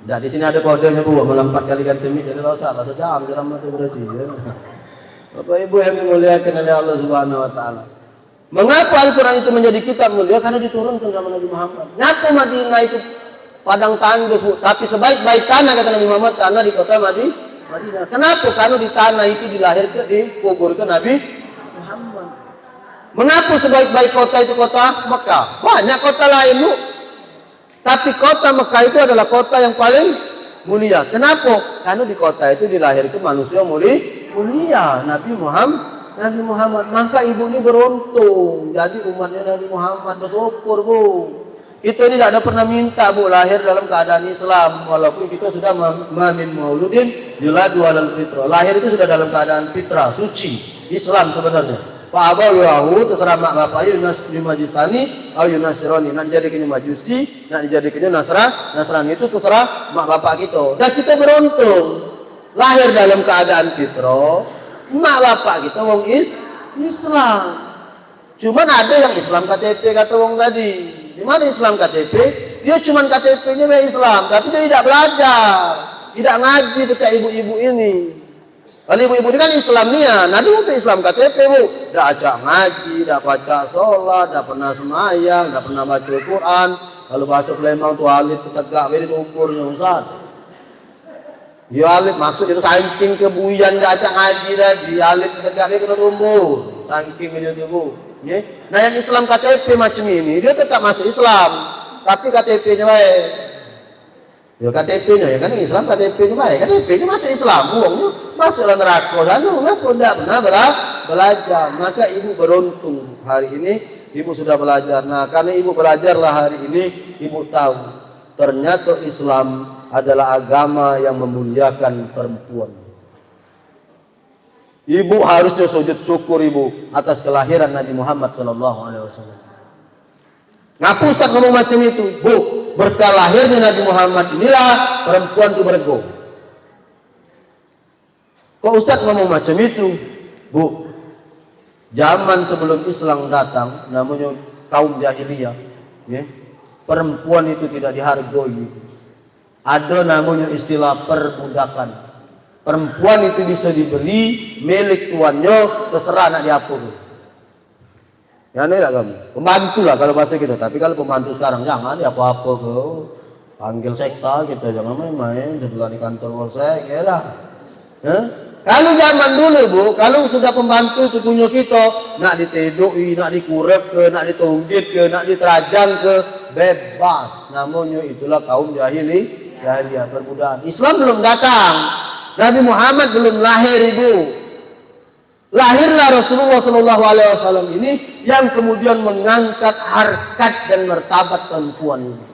Dah, di sini ada kodenya, Bu, malah empat kali ganti mic, jadi rosak lah sejam ceramah tu berarti, ya. Bapak Ibu yang dimuliakan oleh Allah Subhanahu wa Ta'ala. Mengapa Al-Quran itu menjadi kitab mulia? Karena diturunkan sama Nabi Muhammad. Ngapo Madinah itu padang tandus, Bu? Tapi sebaik-baik tanah, kata Nabi Muhammad, tanah di kota Madi-, Madinah. Kenapa? Karena di tanah itu dilahirkan, dikuburkan Nabi Muhammad. Mengapa sebaik-baik kota itu kota Mekah? Banyak kota lain, Bu. Tapi kota Mekah itu adalah kota yang paling mulia. Kenapa? Karena di kota itu dilahirkan manusia muli-, mulia, Nabi Muhammad. Nabi Muhammad. Maka ibu ini beruntung jadi umatnya Nabi Muhammad. Bersyukur, Bu. Kita ini tidak ada pernah minta, Bu, lahir dalam keadaan Islam. Walaupun kita sudah ma-, ma min mauludin yuladu alal fitrah. Lahir itu sudah dalam keadaan fitrah, suci, Islam sebenarnya. Fa abawahu, terserah mak bapaknya, yunas-, yumajisani au yunasironi. Nak dijadikannya majusi, nak dijadikannya Nasra-, Nasrani, itu terserah mak bapak kita. Dah, kita beruntung lahir dalam keadaan fitrah, mak bapak kita wong Is-, Islam. Cuman ada yang Islam K T P, kata wong tadi. Di mana Islam K T P? Dia cuman K T P-nya bae Islam, tapi dia tidak belajar, tidak ngaji dekat ibu-ibu ini. Kalau ibu-ibu ni kan Islam nian, nah, dia tu Islam K T P, Bu. Dak acak ngaji, dak pacak solat, dak pernah semayang, dak pernah baca Quran. Kalau bahasa Palembang tu alit tetegak be di kuburnyo, Ustaz. Yo alit maksud itu saking kebuyan dak acak ngaji tadi, alit tetegak be kena tumbur. Saking dia tu, Bu. Ye. Nah, yang Islam K T P macam ini, dia tetap masuk Islam, tapi K T P-nya bae. Yo, K T P-nyo, yo kan Islam K T P-nyo bae. K T P-nyo masuk Islam, wong tu masuk dalam neraka sana. Ngapo ndak pernah bela-, belajar? Maka ibu beruntung hari ini, ibu sudah belajar. Nah, karena ibu belajarlah hari ini, ibu tahu ternyata Islam adalah agama yang memuliakan perempuan. Ibu harusnya sujud syukur ibu atas kelahiran Nabi Muhammad sallallahu alaihi wasallam. Ngapo Ustaz ngomong macam itu? Bu, berkah lahirnya Nabi Muhammad inilah perempuan tu berego. Kok Ustaz ngomong macam itu? Bu, zaman sebelum Islam datang, namanya kaum jahiliyah, ya, perempuan itu tidak dihargoi. Ada namanya istilah perbudakan. Perempuan itu bisa dibeli milik tuannya, terserah nak diapo tu. Ya, aneh tak kamu? Pembantu lah kalau bahasa kita. Tapi kalau pembantu sekarang, jangan diapo-apo ke. Panggil sekta kita, jangan main-main. Sebelah di kantor polsek, ya dah. Hah? Kalau zaman dulu, Bu, kalau sudah pembantu tu punya kita, nak ditedoi, nak dikurek ke, nak ditunggit ke, nak diterajang ke, bebas. Namanya itulah kaum jahili, jahiliyah, perbudakan. Islam belum datang. Nabi Muhammad belum lahir, Ibu. Lahirlah Rasulullah sallallahu alaihi wasallam ini yang kemudian mengangkat harkat dan martabat perempuan ini.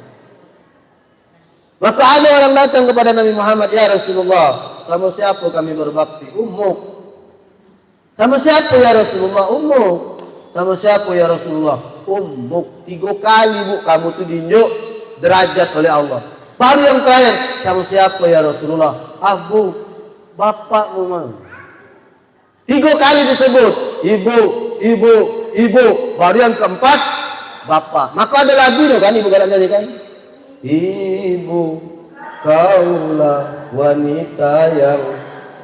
Maka ada orang datang kepada Nabi Muhammad, "Ya Rasulullah, sama siapa kami berbakti?" "Ummuk." "Sama siapa ya Rasulullah?" "Ummuk." "Sama siapa ya Rasulullah?" "Ummuk." Tiga kali, Bu, kamu tu diinjuk derajat oleh Allah. Baru yang terakhir, "Sama siapa ya Rasulullah?" "Abuk." Bapakmu, Mang. Tiga kali disebut, "Ibu, ibu, ibu." Baru yang keempat, "Bapak." Maka ada lagu tu kan, ibu galak nyanyi kan? "Ibu, kaulah wanita yang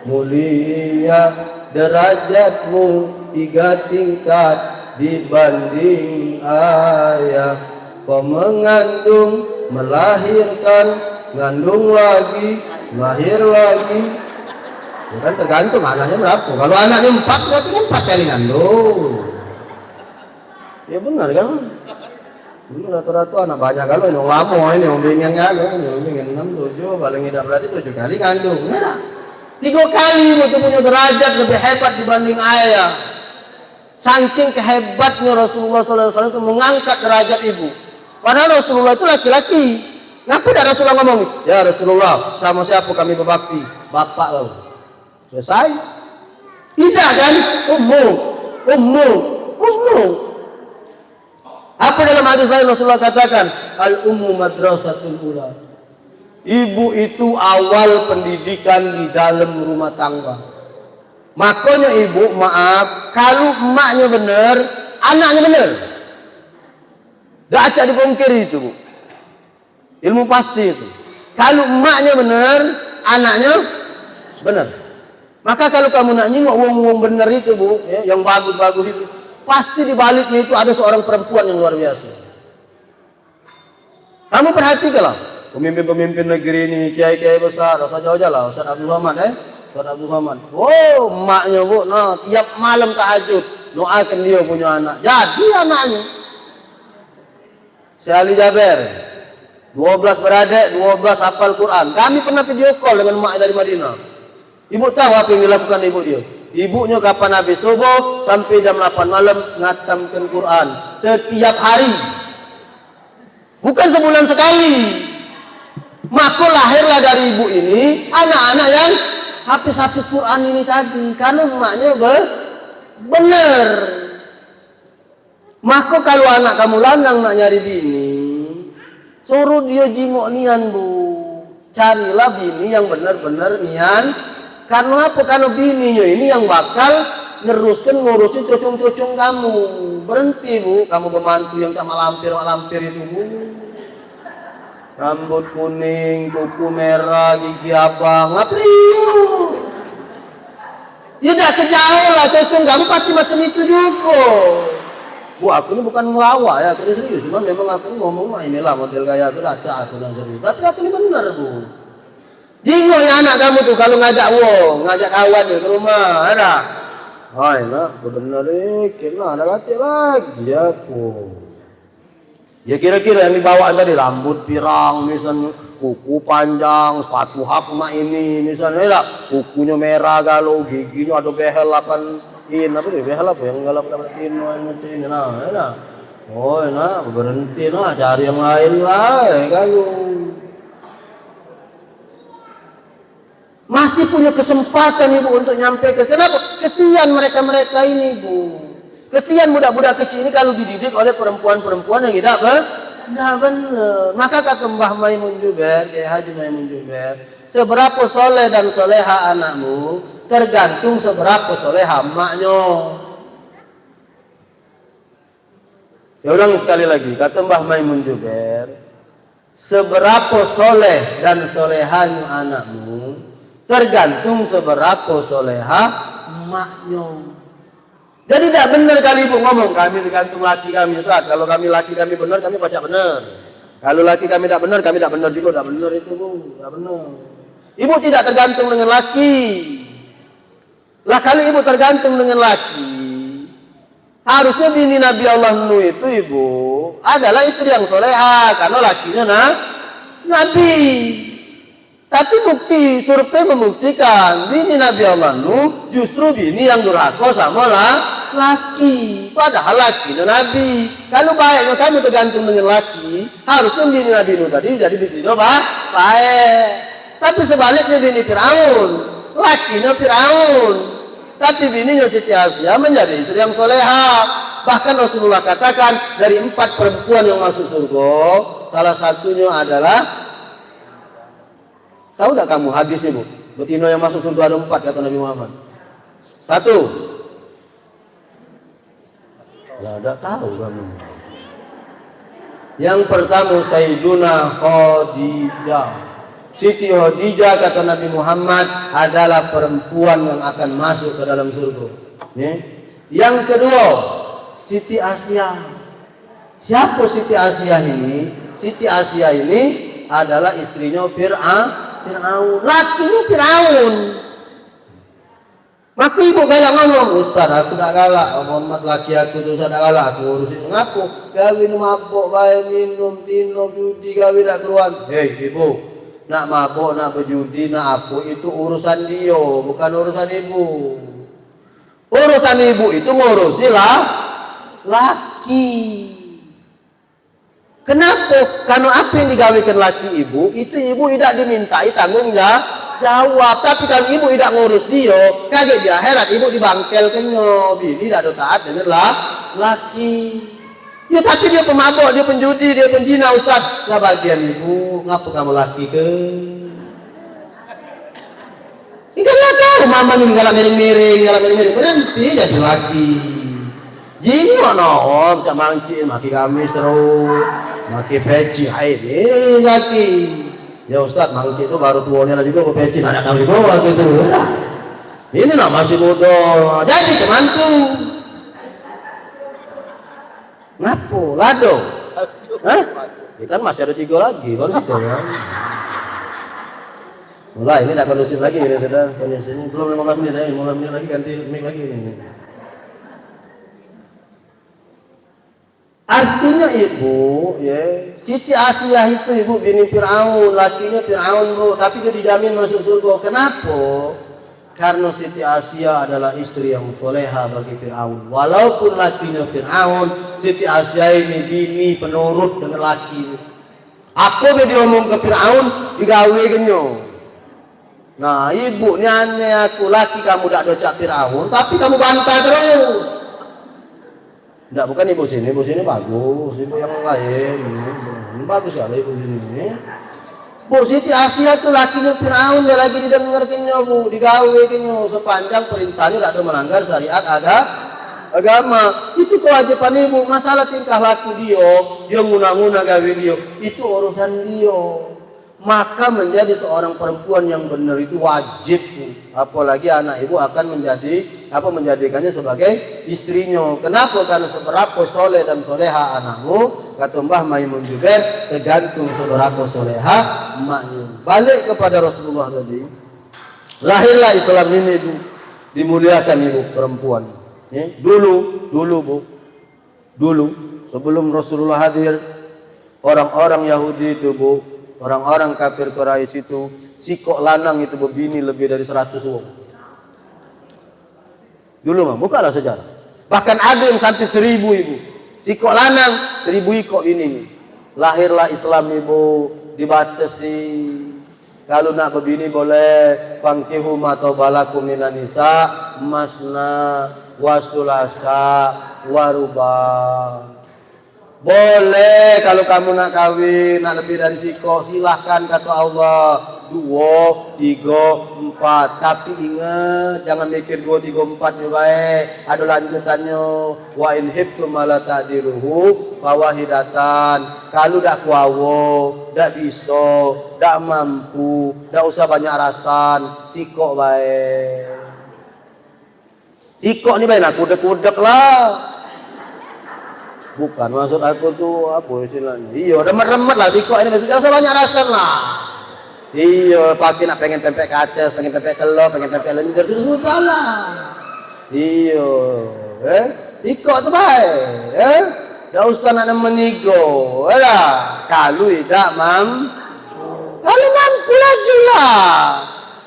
mulia, derajatmu tiga tingkat dibanding ayah." Kau mengandung, melahirkan, ngandung lagi, lahir lagi. Ya kan, tergantung anaknya berapa. Kalau anaknya empat, berarti kan empat kali ngandung. Ya benar kan? Ini rata-rata anak banyak kalau ini wong lama ini, wong bingin kan, wong bingin enam, tujuh, paling tidak berarti tujuh kali ngandung. Ya tak? Tiga kali itu punya derajat lebih hebat dibanding ayah. Saking kehebatnya Rasulullah sallallahu alaihi wasallam itu mengangkat derajat ibu. Padahal Rasulullah itu laki-laki. Ngapa tidak Rasulullah ngomong, "Ya Rasulullah, sama siapa kami berbakti?" "Bapak kau." Selesai. Tidak kan? Ummu, ummu, ummu. Apa dalam hadis lain Rasulullah katakan? "Al ummu madrasatul ula." Ibu itu awal pendidikan di dalam rumah tangga. Makanya ibu, maaf, kalau emaknya benar, anaknya benar. Dak acak dipungkiri itu, Bu. Ilmu pasti itu. Kalu emaknyo bener, anaknyo bener. Maka kalu kamu nak nyingok wong-wong bener itu, Bu, ya, yang bagus-bagus itu, pasti di baliknya itu ada seorang perempuan yang luar biasa. Kamu perhatikanlah, pemimpin-pemimpin negeri ini, kiai-kiai besar, dak usah jauh-jauh lah, Ustaz Abdul Somad, eh. Ustaz Abdul Somad. Oh, emaknyo, Bu, nah, tiap malam tahajud, doakan dia punya anak. Jadi anaknyo. Syekh Ali Jaber, dua belas beradek, dua belas hafal Quran. Kami pernah video call dengan emak dari Madinah. Ibu tahu apa yang dilakukan ibu dia? Ibunyo kapan habis subuh sampai jam delapan malam ngatamkan Quran setiap hari. Bukan sebulan sekali. Maka lahirlah dari ibu ini anak-anak yang habis-habis Quran ini tadi. Karena emaknya be- bener. Maka kalu anak kamu lanang nak nyari bini, suruh dio jingok nian, Bu. Carilah bini yang bener-bener nian. Karena apa? Karena bininyo ini yang bakal neruskan ngurusin cucung-cucung kamu. Berhenti, Bu, kamu bemantu yang cak mak lampir, mak lampir itu, Bu. Rambut kuning, kuku merah, gigi abang, ngapo dio? Ya dak kejauh lah, cucung kamu pasti macam itu juga. Bu, aku ni bukan ngelawak ya, aku ni serius. Cuman memang aku ni ngomong mah inilah model gaya aku, dak cak aku nak serius. Tapi aku ni bener, Bu. Jingok ya anak kamu tu kalu ngajak wong, ngajak kawan ke rumah, ada. Hai nak, bener ni, kena ada katik lagi aku. Ya kira-kira yang dibawa tadi, rambut pirang misalnya, kuku panjang, sepatu hak mak ini misalnya, ya dak? Kukunyo merah galo, giginyo ado behel lapan in, apa ni? Behel apa yang galo lapan in, macam ini nah, ya dak? Oh, nah, berhenti nah, cari yang lain lah, ya galo. Masih punya kesempatan ibu untuk nyampaikan. Kenapa? Kesian mereka-mereka ini, Bu. Kesian budak-budak kecil ini kalau dididik oleh perempuan-perempuan yang tidak be- tidak benar. Maka kata Mbah Maimun Juber, Kiai Haji Maimun Juber, seberapa soleh dan soleha anakmu tergantung seberapa soleha emaknyo. Ya ulang sekali lagi, kata Mbah Maimun Juber, seberapo soleh dan solehanyo anakmu, tergantung seberapo soleha emaknyo. Jadi dak bener kalu ibu ngomong, kami tergantung laki kami, Ustaz. Kalau kami laki kami bener, kami pacak bener. Kalau laki kami dak bener, kami dak bener juga, dak bener itu, Bu. Dak bener. Ibu tidak tergantung dengan laki. Lah, kalu ibu tergantung dengan laki, harusnya bini Nabi Allah Nuh itu, ibu, adalah istri yang soleha, karena lakinya na- Nabi. Tapi bukti survei membuktikan bini Nabi Allah Nuh justru bini yang durhaka sama la- laki, padahal lakinya Nabi. Kalu baiknya kamu tergantung dengan laki, harusnya bini Nabi Nuh tadi jadi bini ba- baik. Tapi sebaliknya bini Firaun, lakinya Firaun. Tapi bininya Siti Asia menjadi istri yang soleha. Bahkan Rasulullah katakan dari empat perempuan yang masuk surga, salah satunya adalah, tahu tak kamu hadisnya, Bu? Betino yang masuk surga ada empat, kata Nabi Muhammad. Satu, lah, dak tahu kamu. Yang pertama Sayyiduna Khadijah. Siti Khadijah, kata Nabi Muhammad, adalah perempuan yang akan masuk ke dalam surga. Nih. Yang kedua, Siti Asia. Siapa Siti Asia ini? Siti Asia ini adalah istrinya Fir'a- Fir'aun. Lakinya Fir'aun. Maka ibu galak ngomong, "Ustaz, aku dak galak, Muhammad laki aku tu, Ustaz, dak galak aku ngurusin." Ngapo? Gawe ni mabok bae, minum, tino, judi, gawe dak keruan. Hei, ibu, nak mabok, nak bejudi, nak apo, itu urusan dio, bukan urusan ibu. Urusan ibu itu ngurusi lah, laki. Kenapo? Karena apa yang digawekan laki ibu, itu ibu idak dimintai tanggung ja- jawab. Tapi kalu ibu idak ngurus dio, kagek di akhirat ibu dibangkelkennyo. Bini dak ado taat dengan la- laki. Ya, tapi dio pemabok, dio penjudi, dio penzina, Ustaz. Lah, bagian ibu, ngapo kamu laki ke? Ikan lah tahu mama ni galak miring-miring, galak miring-miring. Berhenti jadi laki. Jingok no, oh, cak mangcik, maki gamis terus. Maki peci, hai, ni laki. Ya Ustaz, mangcik tu baru tuo ni lah jugo bepeci, nak tahu jugo waktu tu. Ini lah masih muda, jadi kemantu. Ngapo? Lado? Hah? Ya kan masih ada tiga lagi, baru situ ya. Mulai, ini dah kondusif lagi, ini sudah kondusif ini. Belum lima belas menit, eh, lima belas menit lagi ganti mic lagi ini. Artinya ibu, ya, Siti Asiah itu ibu bini Fir'aun, lakinya Fir'aun bu, tapi dia dijamin masuk surga. Kenapa? Karena Siti Asiah adalah istri yang soleha bagi Fir'aun. Walaupun lakinya Fir'aun, Siti Asiah ini bini penurut dengan laki. Apa be diomong ke Fir'aun, digawe genyo. Nah, ibu ni aneh aku, laki kamu dak docak Fir'aun, tapi kamu bantah terus. Ndak, bukan ibu sini, ibu sini bagus, ibu yang lain. Ini bagus sekali ibu sini. Bu Siti Asiah tu lakinya Fir'aun, dia lagi didengar kenyo, bu, digawe kenyo sepanjang perintahnya dak ada melanggar syariat aga-, agama. Itu kewajiban ibu. Masalah tingkah laku dia, dia nguna-nguna gawe dia, itu urusan dia. Maka menjadi seorang perempuan yang benar itu wajib, bu. Apalagi anak ibu akan menjadi apa, menjadikannya sebagai istrinya. Kenapa? Karena seberapa soleh dan soleha anakmu, kata Mbah Maimun Juber, tergantung seberapa soleha emaknya. Balik kepada Rasulullah tadi, lahirlah Islam ini, bu, dimuliakan ibu perempuan. Ya, dulu, dulu bu, dulu sebelum Rasulullah hadir, orang-orang Yahudi itu bu, orang-orang kafir Quraisy itu, sikok lanang itu bebini lebih dari seratus wong. Dulu mah, bukalah sejarah. Bahkan ada yang sampai seribu ibu. Sikok lanang, seribu ikok bini. Lahirlah Islam ibu, dibatasi. Kalu nak bebini boleh, "Fankihu ma taba lakum minan nisa, masna, wa sulasa, wa ruba." Boleh, kalu kamu nak kawin, nak lebih dari sikok, silahkan, kata Allah. Duo, tigo, empat. Tapi ingat, jangan mikir duo, tigo, empat ni bae. Ada lanjutannyo. "Wa in khiftum alla ta'diluhu fawahidatan." Kalu dak kuawo, dak biso, dak mampu, dak usah banyak rasan, sikok bae. Sikok ni bae, nah, kudek-kudek lah. Bukan, maksud aku tu, apa istilahnyo? Iyo, remet-remet lah sikok ini, maksudnyo, dak usah banyak rasan lah. Iyo, pagi nak pengen pempek kates, pengen pempek telur, pengen pempek lenjer, sudah-sudah lah. Iyo, eh? Sikok tu bae, eh? Dak usah nak nemen ego, eh dah. Kalu idak mam-, kalu mampu lajulah.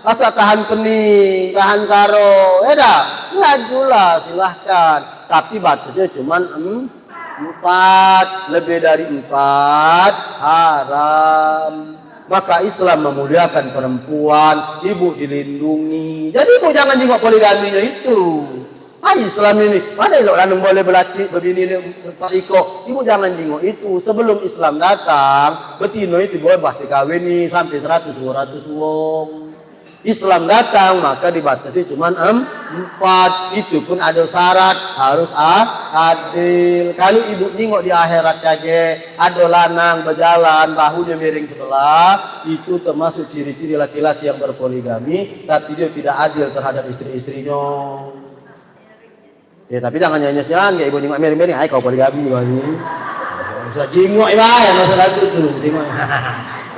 Asal tahan pening, tahan saro, ya dah, lajulah, silahkan. Tapi batasnyo cuman em-, empat, lebih dari empat haram. Maka Islam memuliakan perempuan, ibu dilindungi. Jadi ibu jangan jingok poligaminyo itu. Ai Islam ini, mano elok lanang boleh belaki, bebini empat ikok. Ibu jangan jingok itu. Sebelum Islam datang, betino itu boleh pasti kawin ni sampai seratus, dua ratus wong. Islam datang, maka dibatasi cuman em-, empat. Itu pun ada syarat, harus a-, adil. Kalu ibu nyingok di akhirat kage, ada lanang bejalan, bahunyo miring sebelah, itu termasuk ciri-ciri laki-laki yang berpoligami, tapi dia tidak adil terhadap istri-istrinya. Ya, tapi jangan nyanyi sian, kayak ibu nyingok miring-miring, "Ai, kau poligami kau ni." Usah jingok ya, ya, maksud aku tu, jingok.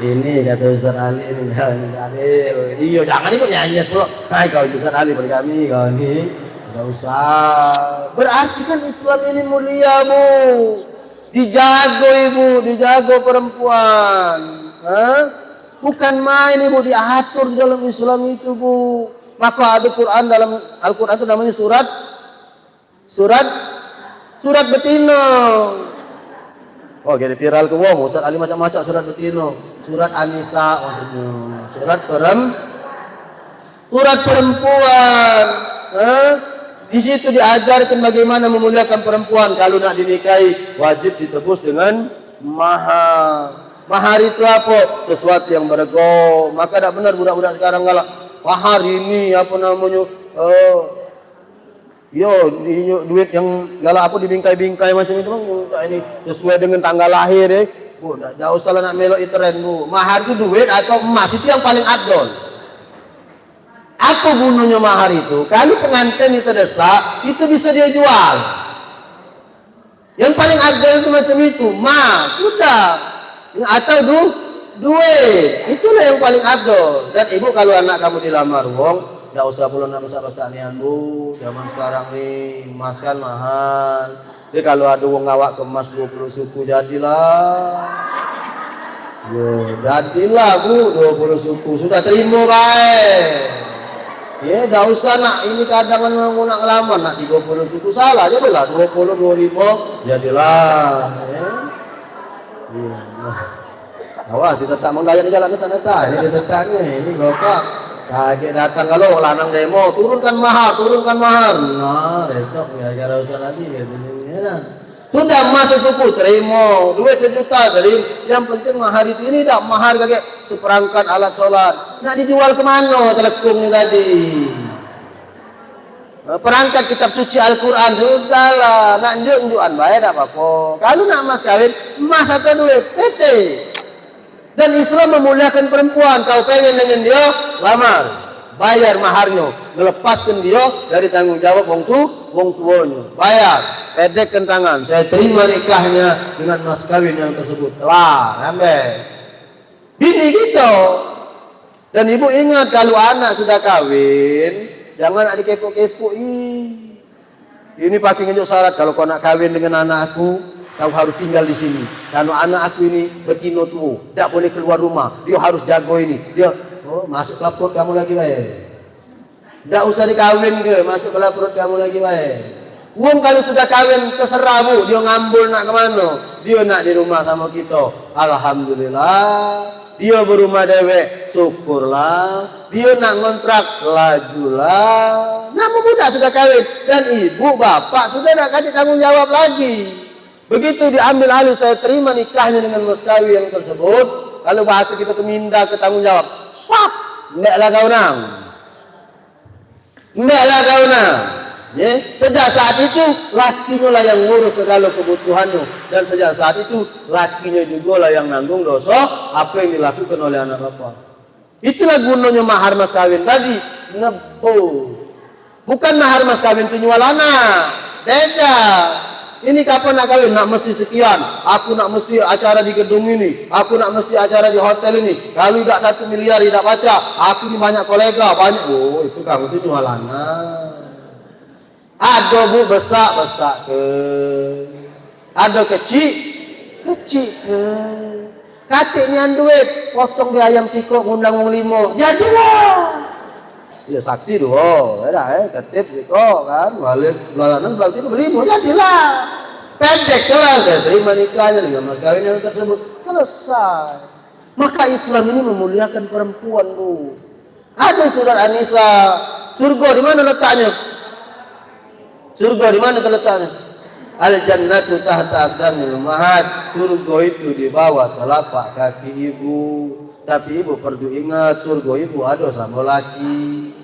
Ini kata Ustaz Ali ni, Ustaz Ali. Iyo, jangan ibu nyanyi pulo. "Ai, kau Ustaz Ali poligami kau ni." Tidak usah. Berarti kan Islam ini mulia, bu. Dijago ibu, dijago perempuan. Hah? Bukan main ibu, diatur di dalam Islam itu, bu. Maka ada Quran dalam Al-Quran itu namanya surat, surat, surat betino. Oh, jadi viral ke wong, Ustaz Ali macam-macam surat betino. Surat An-Nisa maksudnya. Surat perem-, surat perempuan. Eh? Di situ diajarkan bagaimana memuliakan perempuan. Kalau nak dinikahi, wajib ditebus dengan mahar. Mahar itu apa? Sesuatu yang berego. Maka dak benar budak-budak sekarang galak, "Mahar ini apa namanya? Eh, yo, iyo, duit yang galak apa dibingkai-bingkai macam itu, Bang. Yang tak ini sesuai dengan tanggal lahir, eh." Bu, ndak, ndak usahlah nak melok tren, Bu. Mahar tu duit atau emas, itu yang paling afdol. Apa gunanya mahar itu? Kalau pengantin itu desak, itu bisa dia jual. Yang paling afdol itu macam itu, emas, sudah. Atau du, duit, itulah yang paling afdol. Dan ibu, kalau anak kamu dilamar wong, ndak usah pulo nak besak-besak nian, Bu. Zaman sekarang ni, emas kan mahal. Jadi kalu ado wong ngawak ke emas duo puluh suku, jadilah. Yo, jadilah, Bu, duo puluh suku. Sudah terimo bae. Ye, dak usah nak ini, kadang kan wong nak ngelamar nak tigo puluh suku, salah, jadilah duo puluh, duo limo, jadilah. Ye. Iya. Awas, ditetak menggayat ni galak netak-netak. Ini ditetak ni, ini lokak. Kaget datang kalu lanang demo, "Turunkan mahar, turunkan mahar." Nah, retok gara-gara ustaz tadi, katanya. Ya, nah. Sudah emas sesuku, terimo. Duit sejuta, terimo. Yang penting mahar itu ini dak mahar kaget seperangkat alat sholat. Nak dijual ke mano telekung ni tadi? Eh, perangkat kitab suci Al-Quran, sudahlah. Nak njuk-njukan bae, dak apo-apo. Kalu nak emas kawin, emas atau duit, tete. Dan Islam memuliakan perempuan. Kau pengen dengan dia, lamar. Bayar maharnyo. Ngelepaskan dia dari tanggung jawab wong tu, wong tuonyo. Bayar. Pedekkan tangan. Saya terima nikahnya dengan mas kawin yang tersebut. Kelar. Sampai. Bini gitu. Dan ibu ingat, kalu anak sudah kawin, jangan nak dikepok-kepok, "Ih, ini pacak ngenjuk syarat, kalu kau nak kawin dengan anak aku, kau harus tinggal di sini. Karena anak aku ini betino tuo, dak boleh keluar rumah. Dia harus jago ini. Dia, oh, masuk ke perut kamu lagi bae." Dak usah dikawin ke, masuk ke dalam perut kamu lagi bae. Wong kalu sudah kawin, terserah, Bu, dia ngambul nak ke mano. Dia nak di rumah sama kita. Alhamdulillah. Dia berumah dewek, syukurlah. Dia nak ngontrak, lajulah. Nak muda sudah kawin. Dan ibu, bapak sudah dak katik tanggung jawab lagi. Begitu diambil alih, saya terima nikahnya dengan mas kawin yang tersebut. Kalu bahasa kita tu mindah ke tanggung jawab. Sap! Ndek lah kau nang. Ndaklah kau nah. Ye, sejak saat itu, lakinyo lah yang ngurus segalo kebutuhannyo. Dan sejak saat itu, lakinyo jugo lah yang nanggung doso apo yang dilakukan oleh anak bapak. Itulah gunonyo mahar mas kawin tadi. Nebo. Bukan mahar mas kawin tu nyual anak. Beda. Ini kapan nak kawin? Nak mesti sekian. Aku nak mesti acara di gedung ini. Aku nak mesti acara di hotel ini. Kalu idak satu miliar idak pacak. Aku ni banyak kolega, banyak. Oh, itu kamu tu nyual anak. Ado, Bu, besak, besak ke. Ado kecik, kecik ke. Katik nian duit, potong di ayam sikok ngundang wong limo. Jadilah. Ya, saksi duo, ya dah, eh, ketip sikok kan, balik belanan, berarti belimo, jadilah. Pendek lah, saya terima nikahnya dengan mas kawin yang tersebut. Selesai. Maka Islam ini memuliakan perempuan, Bu. Ada surat An-Nisa, surga di mana letaknya? Surga di mana terletaknya? Al-jannatu tahta aqdamil ummahat. Surga itu di bawah telapak kaki ibu. Tapi ibu perlu ingat, surga ibu ada sama laki.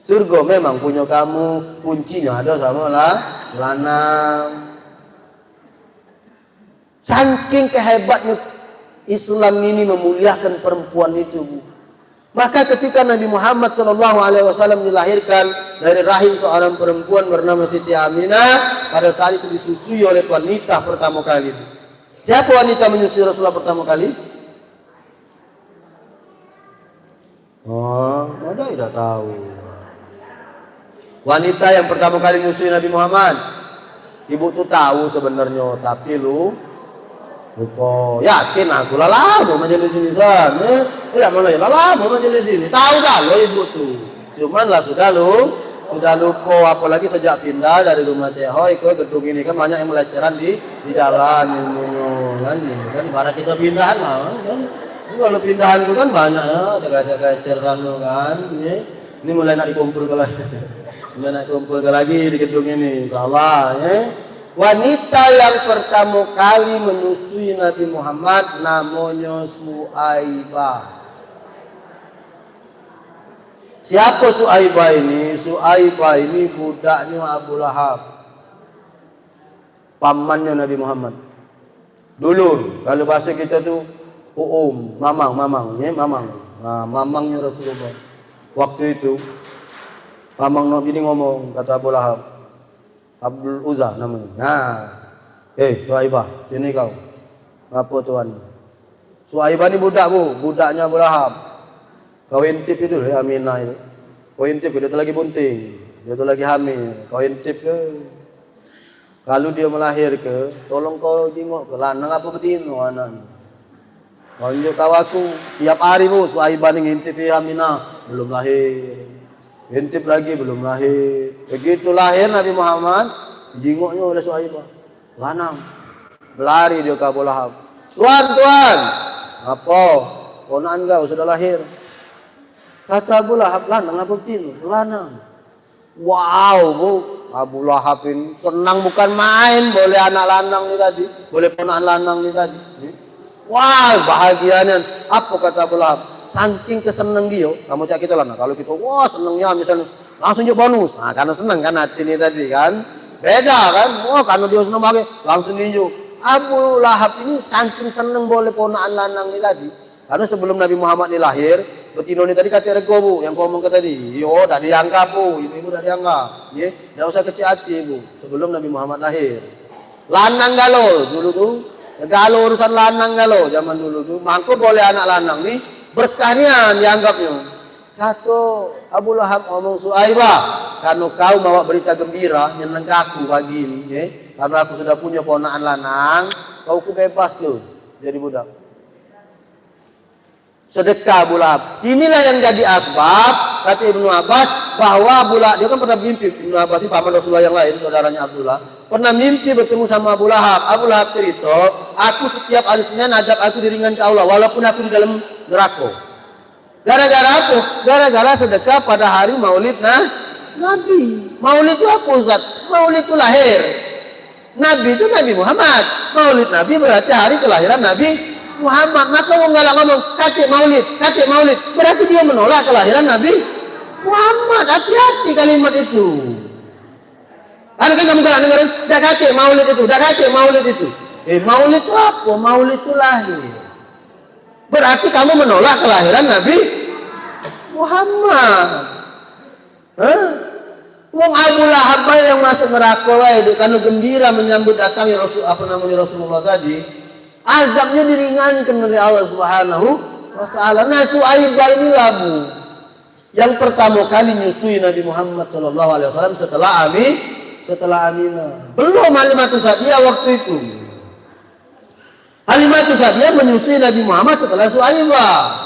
Surga memang punya kamu, kuncinya ada sama lah, lanang. Saking kehebatnya Islam ini memuliakan perempuan itu, Bu. Maka ketika Nabi Muhammad sallallahu alaihi wasallam dilahirkan dari rahim seorang perempuan bernama Siti Aminah, pada saat itu disusui oleh wanita pertama kali. Siapa wanita menyusui Rasulullah pertama kali? Oh, ada tidak tahu. Wanita yang pertama kali nyusui Nabi Muhammad. Ibu tu tahu sebenarnya, tapi lu lupa. Yakin aku lah lama majelis ini, San. Eh, tidak mana ya, lah lama majelis ini. Tahu dah lo ibu tu. Cuman lah sudah lu, sudah lupa. Apalagi sejak pindah dari rumah Cek Hoi ke gedung ini kan banyak yang meleceran di di jalan ilmunyo kan, ya kan, ibarat kita pindahan lah kan. Ini kalau pindahan tu kan banyak ya, tergeser-geser sana kan. Ini, ini mulai nak dikumpul ke lagi, mulai nak dikumpul ke lagi di gedung ini, insyaallah ya. Wanita yang pertama kali menyusui Nabi Muhammad namanya Suaibah. Siapa Suaibah ini? Suaibah ini budaknya Abu Lahab. Pamannya Nabi Muhammad. Dulur, kalu bahaso kito tu uum, mamang, mamang, ye, mamang. Nah, mamangnyo Rasulullah. Waktu itu, mamang no bini ngomong, kato Abu Lahab, Abdul Uzza namonyo. Nah, eh, Suaibah, sini kau. Ngapo tuan? Suaibah ni budak, Bu, budaknyo Abu Lahab. Kau intip itu, ya, Aminah itu. Kau intip, dia tu lagi bunting. Dia tu lagi hamil. Kau intip ke? Kalu dio melahirke, tolong kau jingok ke lanang apo betino anak ni. Kau nunjuk tau aku, tiap hari, Bu, Suaibah ni ngintip, ya, Aminah, belum lahir. Ngintip lagi, belum lahir. Begitu lahir Nabi Muhammad, dijingoknyo oleh Suaibah. Lanang. Belari dio ke Abu Lahab. "Tuan, tuan!" "Apo?" "Ponakan kau sudah lahir." Kato Abu Lahab, "Lanang apo betino?" "Lanang." Wow, Bu, Abu Lahab ini senang bukan main, boleh anak lanang ni tadi, boleh ponakan lanang ni tadi. Wah, bahagia nian. Apo kato Abu Lahab? Saking keseneng dio, kamu cak kito lah, nah, kalu kito, wah, senengnya misalnya, langsung jok bonus. Nah, karena seneng kan hati ni tadi kan. Beda kan? Wah, karena dio seneng bahagia, langsung dio. Abu Lahab ini saking seneng boleh ponakan lanang ni tadi. Karena sebelum Nabi Muhammad ni lahir, betino ni tadi katek rego, Bu, yang ku omongke tadi. Yo, dak dianggap, Bu, ibu-ibu dak dianggap. Ye, dak usah kecil hati, Bu, sebelum Nabi Muhammad lahir. Lanang galo dulu tu, galo urusan lanang galo zaman dulu tu. Mangko boleh anak lanang ni berkah nian dianggapnyo. Kato Abu Lahab omong, "Suaibah, karena kau bawa berita gembira, nyenengke aku pagi ni, ye. Karena aku sudah punya ponakan lanang, kau ku bebas tu jadi budak." Sedekah Abu Lahab. Inilah yang jadi asbab, kata Ibnu Abbas, bahwa Abu Lahab, dia kan pernah mimpi, Ibnu Abbas ini paman Rasulullah yang lain, saudaranya Abdullah, pernah mimpi bertemu sama Abu Lahab. Abu Lahab cerita, "Aku setiap hari Senin ajak aku diringanke Allah, walaupun aku di dalam neraka." Gara-gara apa? Gara-gara sedekah pada hari maulid nah, Nabi. Maulid itu apa, Ustaz? Maulid itu lahir. Nabi itu Nabi Muhammad. Maulid Nabi berarti hari kelahiran Nabi Muhammad. Maka wong galak ngomong, "Katik maulid, katik maulid." Berarti dia menolak kelahiran Nabi Muhammad. Hati-hati kalimat itu. Ada kan kamu galak dengerin, "Dak katik maulid itu, dak katik maulid itu." Eh, maulid itu apa? Maulid itu lahir. Berarti kamu menolak kelahiran Nabi Muhammad. Hah? Wong Abu Lahab bae yang masuk neraka wae, dek, karena gembira menyambut datangnya Rasul, apa namanya, Rasulullah tadi. Azabnya diringankan oleh Allah Subhanahu wa Ta'ala. Nah, Suaibah inilah, Bu, yang pertama kali nyusui Nabi Muhammad sallallahu alaihi wasallam setelah Ami-, setelah Aminah. Belum Halimatus Sa'diyah waktu itu. Halimatus Sa'diyah menyusui Nabi Muhammad setelah Suaibah.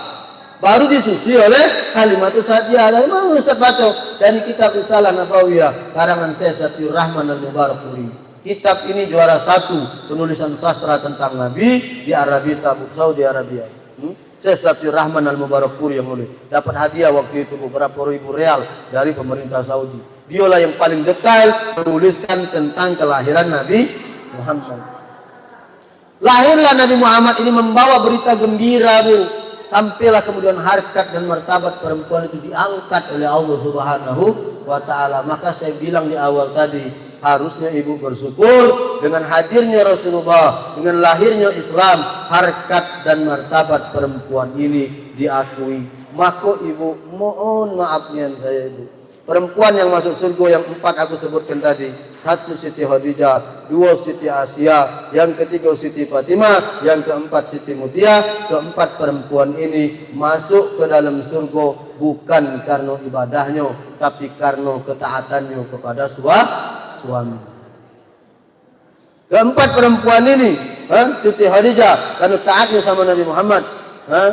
Baru disusui oleh Halimatus Sa'diyah. Dari mana Ustaz baca? Dari kitab Risalah Nabawiyah, karangan Syekh Safiur Rahman Al-Mubarakpuri. Kitab ini juara satu penulisan sastra tentang Nabi di Arabia, Saudi Arabia. Hmm? Syekh Safiur Rahman Al-Mubarakpuri yang nulis. Dapat hadiah waktu itu beberapa ribu real dari pemerintah Saudi. Dialah yang paling detail menuliskan tentang kelahiran Nabi Muhammad. Lahirlah Nabi Muhammad ini membawa berita gembira, Bu. Sampailah kemudian harkat dan martabat perempuan itu diangkat oleh Allah Subhanahu wa Ta'ala. Maka saya bilang di awal tadi, harusnya ibu bersyukur dengan hadirnya Rasulullah, dengan lahirnya Islam, harkat dan martabat perempuan ini diakui. Maka ibu, mohon maaf nian saya, ibu. Perempuan yang masuk surga yang empat aku sebutkan tadi, satu Siti Khadijah, dua Siti Asia, yang ketiga Siti Fatimah, yang keempat Siti Mutia. Keempat perempuan ini masuk ke dalam surga bukan karena ibadahnya, tapi karena ketaatannya kepada sua-, suami. Keempat perempuan ini, ha, Siti Khadijah karena taatnya sama Nabi Muhammad, ha?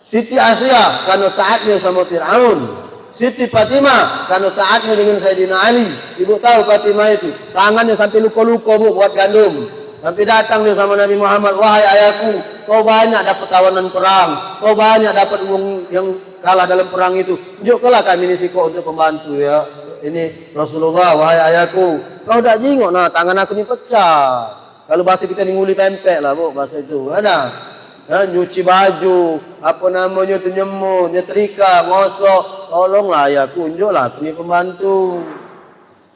Siti Asia karena taatnya sama Firaun. Siti Fatimah karena taatnya dengan Sayyidina Ali. Ibu tahu Fatimah itu, tangannya sampai luka-luka, Bu, buat gandum. Sampai datang dia sama Nabi Muhammad, "Wahai ayahku, kau banyak dapat tawanan perang, kau banyak dapat uang yang kalah dalam perang itu. Tunjukkanlah kami ni sikok untuk pembantu, ya. Ini Rasulullah, wahai ayahku, kau dak jingok, nah, tangan aku ni pecah." Kalu bahasa kita ni nguli pempek lah, Bu, bahasa itu. Ada. Ha, nyuci baju, apa namanya tu, nyemur, nyetrika, ngosok. Tolonglah ayahku, tunjuklah aku ni pembantu.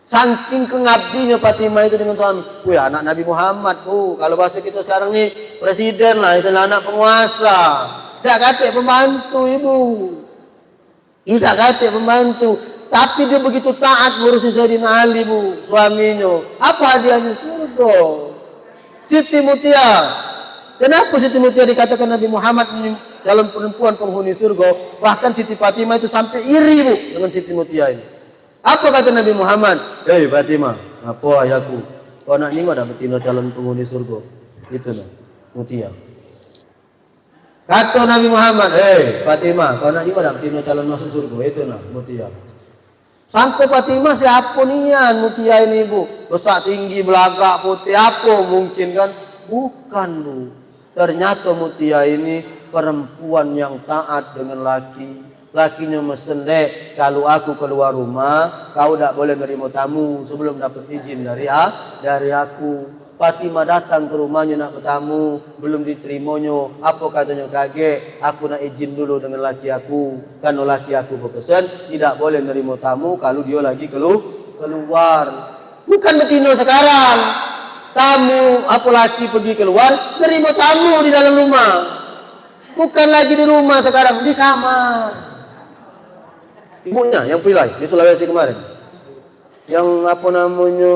Saking kengabdinyo Fatimah itu dengan suami. Wih, anak Nabi Muhammad, Bu. Kalau bahasa kita sekarang ni, presiden lah, istilah anak penguasa. Dak katek pembantu, Ibu. Dak katek pembantu. Tapi dia begitu taat ngurusin Sayyidina Ali, Bu, suaminyo. Apa hadiahnya? Surga. Siti Mutia. Kenapa Siti Mutia dikatakan Nabi Muhammad ini calon perempuan penghuni surga? Bahkan Siti Fatimah itu sampai iri, Bu, dengan Siti Mutia ini. Apa kata Nabi Muhammad? "Hei Fatimah, ngapo ayahku? Kau nak ningok dak betino calon penghuni surga?" Itu nah, Mutia. Kata Nabi Muhammad, "Hei Fatimah, kau nak ningok dak betino calon masuk surga?" Itu nah, Mutia. Sangko Fatimah siapo nian Mutia ini, Bu? Besak tinggi, belagak, putih, apo mungkin kan? Bukan, Bu. Ternyato Mutia ini perempuan yang taat dengan laki. Lakinyo mesen, "Dek, kalu aku keluar rumah, kau dak boleh nerimo tamu sebelum dapat izin dari a-, dari aku." Fatimah datang ke rumahnyo nak betamu, belum diterimonyo. Apo katonyo? "Kagek, aku nak izin dulu dengan laki aku. Kareno laki aku bepesen, idak boleh nerimo tamu kalu dio lagi kelu-, keluar." Bukan betino sekarang. Tamu apo laki pergi keluar, nerimo tamu di dalam rumah. Bukan lagi di rumah sekarang, di kamar. Ibunya yang pilai di Sulawesi kemarin. Yang apo namonyo,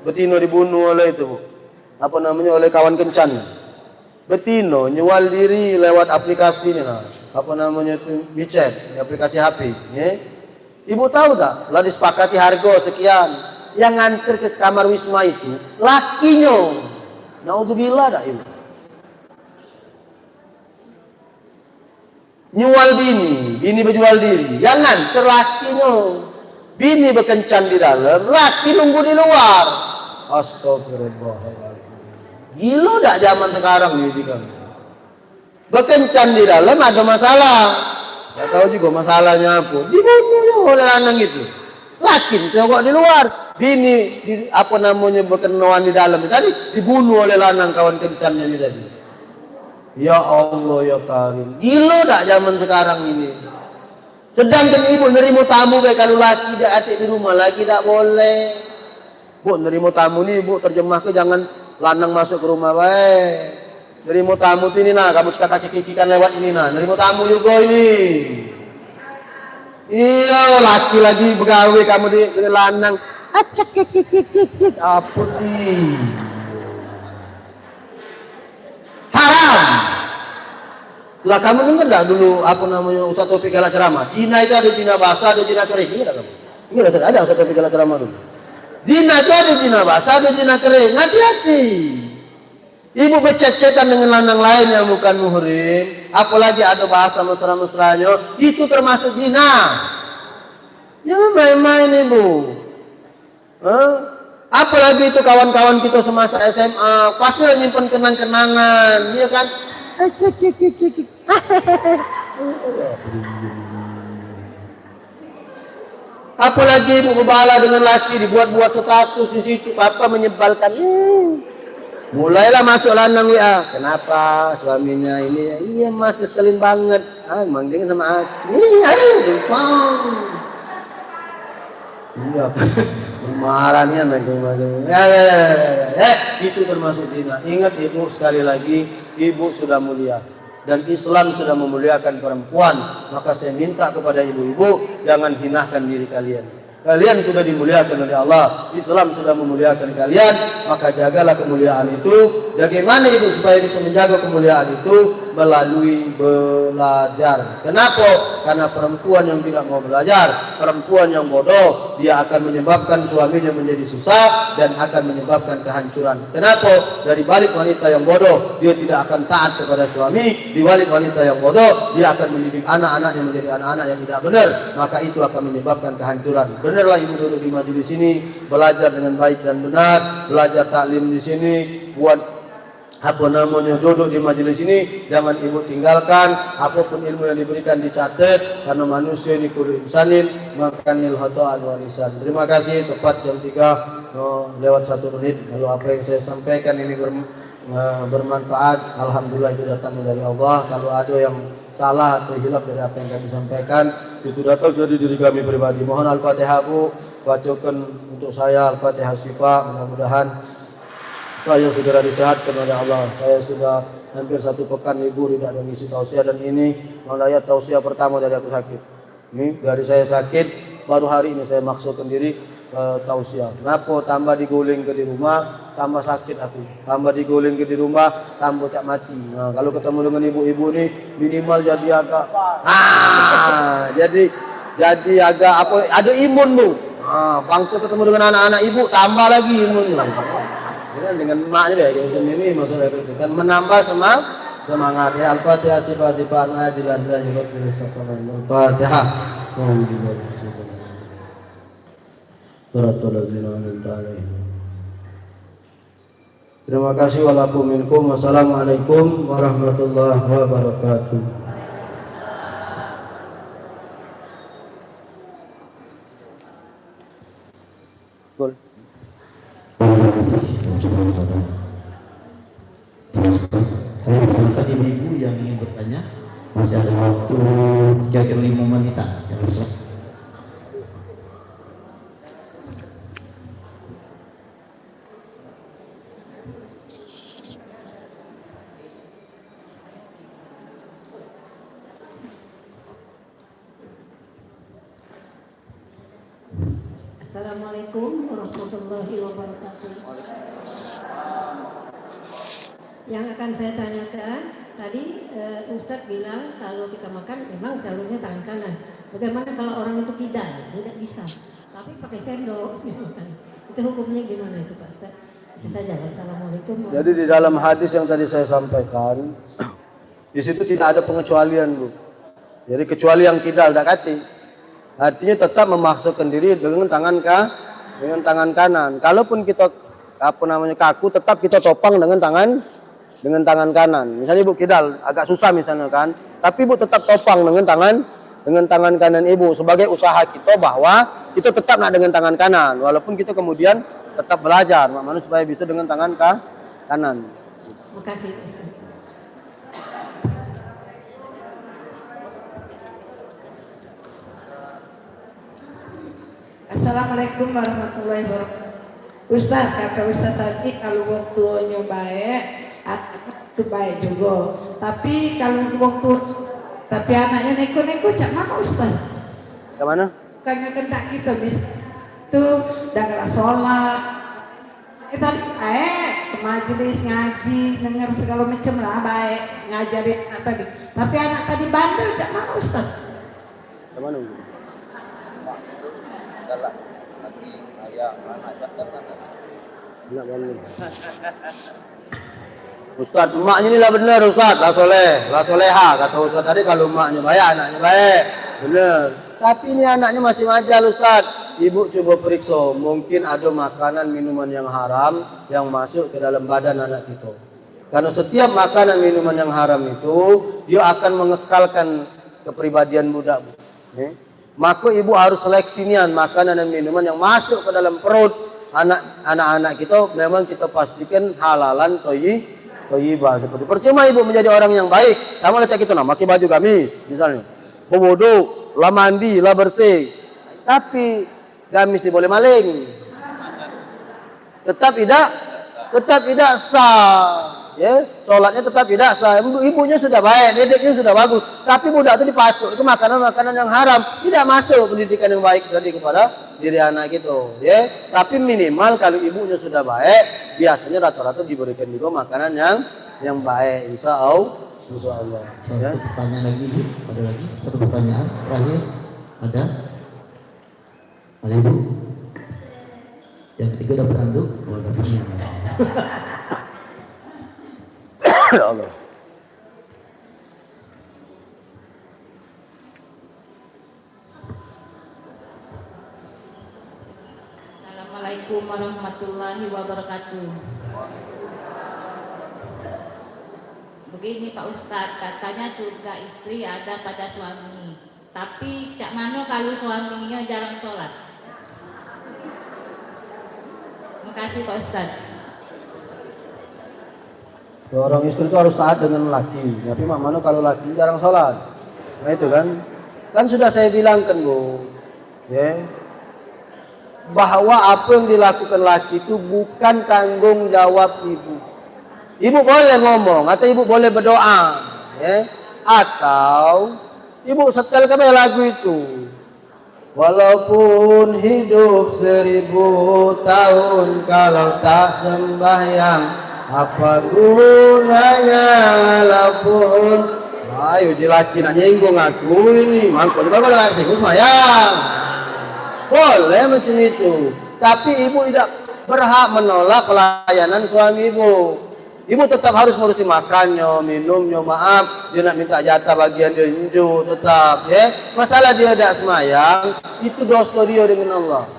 betino dibunuh oleh itu, Bu. Apo namonyo, oleh kawan kencan. Betino nyual diri lewat aplikasi ni nah. Apo namonyo tu, WeChat, aplikasi H P, ye. Ibu tahu tak? Lah disepakati harga sekian. Yang nganter ke kamar Wisma itu lakinyo. Naudzubillah dak, Ibu? Nyual bini, bini bejual diri. Jangan, ke lakinyo. Bini bekencan di dalam, laki nunggu di luar. Astagfirullahaladzim. Gilo dak zaman sekarang ni, kan? Bekencan di dalam ada masalah. Dak tahu juga masalahnya apa. Dibunuh juga oleh lanang itu. Laki cogok di luar, bini di, apa namanya, bekenoan di dalam tadi, dibunuh oleh lanang kawan kencangnya ini tadi. Ya Allah, ya Karim. Gilo dak zaman sekarang ini? Sedangkan ibu nerimo tamu bae, kalu laki dak atik di rumah lagi dak boleh. Bu, nerimo tamu ni, bu, terjemah ke jangan lanang masuk ke rumah bae. Nerimo tamu tu ini nah, kamu cekak cekikikan lewat ini nah. Nerimo tamu juga ini. Iyo, laki lagi begawe kamu di, dengan lanang. Acek kikik kikik kik. Apa ni? Haram. Lah, kamu denger dak dulu, apa namanya, Ustaz Taufik galak ceramah? Zina itu ada zina basah, ada zina kering. Ingat dak kamu? Ingat dak, ada Ustaz Taufik galak ceramah dulu. Zina itu ada zina basah, ada zina kering. Hati-hati. Ibu becet-cetan dengan lanang lain yang bukan muhrim, apalagi ada bahasa mesra-mesranya, itu termasuk zina. Jangan main-main, Ibu. Hah? Apalagi itu kawan-kawan kita semasa S M A, pasti lah nyimpen kenang-kenangan, ya kan? Apalagi ibu bebala dengan laki, dibuat-buat status di situ, apa menyebalkan. Hmm. Mulailah masuk lanang W A. Kenapa suaminya ini? Iya, Mas, ngeselin banget. Ah, emang dia sama aku. Iya, ayo, gampang. Iya, marahnya macam-macam. Ya, ya, ya, ya, ya. Eh, itu termasuk zina. Ingat, Ibu, sekali lagi, Ibu sudah mulia. Dan Islam sudah memuliakan perempuan. Maka saya minta kepada ibu-ibu, jangan hinahkan diri kalian. Kalian sudah dimuliakan oleh Allah, Islam sudah memuliakan kalian, maka jagalah kemuliaan itu. Bagaimana ibu supaya bisa menjaga kemuliaan itu? Melalui belajar. Kenapa? Karena perempuan yang tidak mau belajar, perempuan yang bodoh, dia akan menyebabkan suaminya menjadi susah dan akan menyebabkan kehancuran. Kenapa? Dari balik wanita yang bodoh, dia tidak akan taat kepada suami. Di balik wanita yang bodoh, dia akan mendidik anak-anaknya menjadi anak-anak yang tidak benar. Maka itu akan menyebabkan kehancuran. Benerlah ibu duduk di majelis ini, belajar dengan baik dan benar, belajar taklim di sini, buat apa namanya, duduk di majelis ini, jangan ibu tinggalkan, apapun ilmu yang diberikan dicatat, karena manusia ini kullu insanin makanil khata'an wa nisan. Terima kasih, tepat jam tiga, oh, lewat satu menit. Kalau apa yang saya sampaikan ini ber-, eh, bermanfaat, alhamdulillah, itu datangnya dari Allah. Kalau ada yang salah atau hilaf dari apa yang kami sampaikan, itu datang dari diri kami pribadi. Mohon Al-Fatihah, Bu. Bacakan untuk saya Al-Fatihah Syifa, mudah-mudahan saya segera disehatkan oleh Allah. Saya sudah hampir satu pekan libur tidak ada ngisi tausiah, dan ini malah ya tausiah pertama dari aku sakit. Ini dari saya sakit, baru hari ini saya maksakan diri ke tausiah. Ngapo? Tambah diguling ke di rumah, tambah sakit aku. Tambah diguling ke di rumah, tambah cak mati. Nah, kalau ketemu dengan ibu-ibu ni, minimal jadi agak, ah, jadi, jadi agak apa, ada imun tu. Ah, bangsa ketemu dengan anak-anak ibu, tambah lagi imun tu. Ya kan, dengan emaknya deh, dengan ini masalah itu kan menambah semang-, semangat. Ya, Al-Fatihah, sifat-sifat ngaji lan dan juga Al-Fatihah. Alhamdulillah. Siratal ladzina an'amta alaihim. Terima kasih, walakum minkum. Wassalamualaikum warahmatullahi wabarakatuh. Terima kasih. Saya persilakan ibu-ibu yang ingin bertanya, masih ada waktu kira-kira lima menitan. Yang besar. Assalamualaikum warahmatullahi wabarakatuh. Yang akan saya tanyakan, tadi, eh, Ustadz bilang kalau kita makan memang seharusnya tangan kanan. Bagaimana kalau orang itu kidal, dia tidak bisa, tapi pakai sendok? Itu hukumnya gimana itu, Pak Ustadz? Itu saja. Wassalamualaikum. Jadi, di dalam hadis yang tadi saya sampaikan, di situ tidak ada pengecualian, Bu. Jadi, kecuali yang kidal dak katik. Artinya, tetap memaksakan diri dengan tangan ka-, dengan tangan kanan. Kalaupun kita, apa namanya, kaku, tetap kita topang dengan tangan, dengan tangan kanan. Misalnya ibu kidal, agak susah misalnya kan, tapi ibu tetap topang dengan tangan, dengan tangan kanan ibu sebagai usaha kita bahwa kita tetap nak dengan tangan kanan, walaupun kita kemudian tetap belajar, mak mano, supaya bisa dengan tangan ka-, kanan. Makasih, Ustaz. Assalamualaikum warahmatullahi wabarakatuh. Ustaz, kata Ustaz tadi, kalau wong tuonyo baik, anaknyo tu baik jugo. Tapi kalau wong tuo, tapi anaknyo neko-neko, cak mano, Ustaz? Cak mano? Bukannyo kendak kito, mis-, tu dak galak sholat. Eh, tadi baik ke majelis ngaji, denger segalo macem lah, baik ngajarin anak tadi. Tapi anak tadi bandel, cak mano, Ustaz? Ke mano? Galak. Laki, ayah, anak, jangan galak. Nak balik. Ustaz, emaknyo ni lah bener, Ustaz. Lah soleh, lah soleha. Kata Ustaz tadi, kalau emaknyo baik, anaknyo baik. Bener. Tapi ni anaknyo masih majal, Ustaz. Ibu cubo perikso, mungkin ado makanan, minuman yang haram yang masuk ke dalam badan anak kito. Karena setiap makanan, minuman yang haram itu, dia akan mengekalkan kepribadian budak, Bu. Eh? Maka ibu harus seleksi nian makanan dan minuman yang masuk ke dalam perut anak, anak-anak kita, memang kita pastikan halalan toyi-, toyibah. Seperti, percuma ibu menjadi orang yang baik, sama lah cak kita nak pakai baju gamis, misalnya. Bewuduk, lah mandi, lah bersih. Tapi gamis ni boleh maling. Tetap idak, tetap idak sah. Ya, solatnyo tetap idak sah. Ibu-, ibunyo sudah baik, didiknyo sudah bagus. Tapi budak tu dipasuk ke makanan-makanan yang haram. Idak masuk pendidikan yang baik tadi kepada diri anak itu. Ya, tapi minimal kalau ibunyo sudah baik, biasanya rata-rata diberikan juga makanan yang, yang baik. Insya Allah, insya Allah. Ya. Satu pertanyaan lagi, Bu. Ada lagi? Satu pertanyaan terakhir. Ada? Ada, Ibu? Yang ketiga udah pernah, Bu? Oh, udah pernah. Ya Allah. Assalamualaikum warahmatullahi wabarakatuh. Begini, Pak Ustadz, katanya surga istri ada pada suami. Tapi cak mano kalu suaminyo jarang sholat? Makasih, Pak Ustaz. Seorang istri itu harus taat dengan laki. Tapi mak mano kalu laki jarang sholat? Nah, itu kan. Kan sudah saya bilangkan, Bu. Ya. bahwa apa yang dilakukan laki itu bukan tanggung jawab ibu. Ibu boleh ngomong atau ibu boleh berdoa, ya. Atau ibu setelkan lagu itu. Walaupun hidup seribu tahun, kalau tak sembahyang, apa gunanya? Walaupun, ayo, je laki nak nyinggung aku ini, mangkuk juga kalau tak singgung sembahyang. Boleh macam itu. Tapi ibu tidak berhak menolak pelayanan suami ibu. Ibu tetap harus ngurusi makannyo, minumnyo, maaf, dio nak minta jatah bagian dio injuk, tetap, ya. Masalah dio dak semayang, itu dosa dio dengan Allah.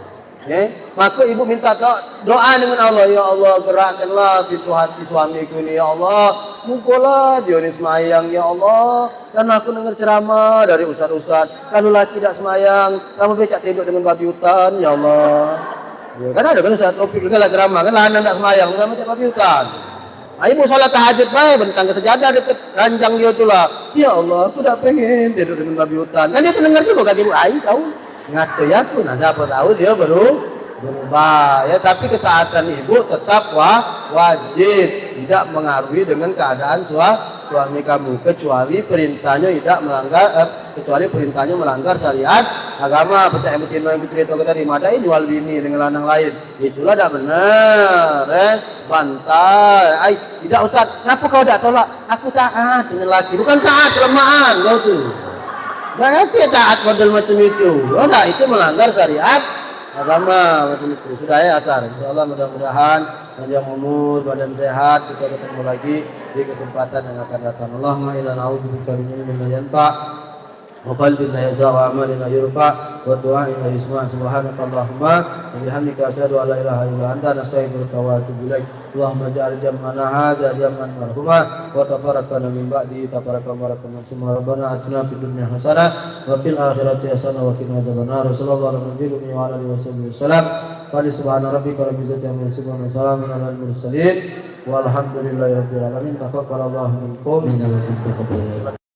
Ya. Maka ibu minta do-, doa dengan Allah, "Ya Allah, gerakkanlah pintu hati suamiku ini, ya Allah. Mukolah dio ni semayang, ya Allah. Karena aku dengar ceramah dari ustaz-ustaz, kalau laki dak semayang, kamu becak tinduk dengan babi hutan, ya Allah." Ya, kan ada kan ustaz Taufik juga lah ceramah, kan lanang dak semayang, sama cak babi hutan. Ai, ibu salat tahajud bae, bentang ke sejadah deket ranjang dio tu lah. "Ya Allah, aku dak pengen tidur dengan babi hutan." Kan dio tu dengar juga kaki ibu, "Ai, kau ngatai aku." Nah, siapa tahu dio beru-, berubah. Ya, tapi ketaatan ibu tetap wa-, wajib. Tidak mengaruhi dengan keadaan sua-, suami kamu. Kecuali perintahnya tidak melanggar, eh, kecuali perintahnya melanggar syariat agama. Pecah yang betina yang cerita tadi, madai jual bini dengan lanang lain. Itulah dak benar, eh. Bantai. Ai, tidak, ustaz. Kenapa kau dak tolak? Aku taat dengan laki. Bukan taat, kelemahan kau tu. Dak ngerti taat model macam itu. Oh, dak, itu melanggar syariat agama macam itu. Sudah, ya, asar. Insyaallah, mudah-mudahan panjang umur, badan sehat, kita ketemu lagi di kesempatan yang akan datang. Allahumma inna na'udzubika min ilmin la yanfa', wa qalbin la yakhsha, wa amalin la yurfa', wa du'ain la yusma'. Subhanakallahumma wa bihamdika, asyhadu an la ilaha illa anta, nastaghfiruka wa atubu ilaik. Allahumma ja'al jam'ana hadza jam'an marhuma, wa tafarraqana min ba'di tafarraqan marhuma. Summa rabbana atina fid dunya hasanah, wa fil akhirati hasanah, wa qina adzabannar. Wa sallallahu ala nabiyil ummi wa ala alihi wa sahbihi wasallam. Fa subhana rabbika rabbil izzati amma yasifun, wa salamun alal mursalin, walhamdulillahi rabbil alamin. Taqabbalallahu minkum.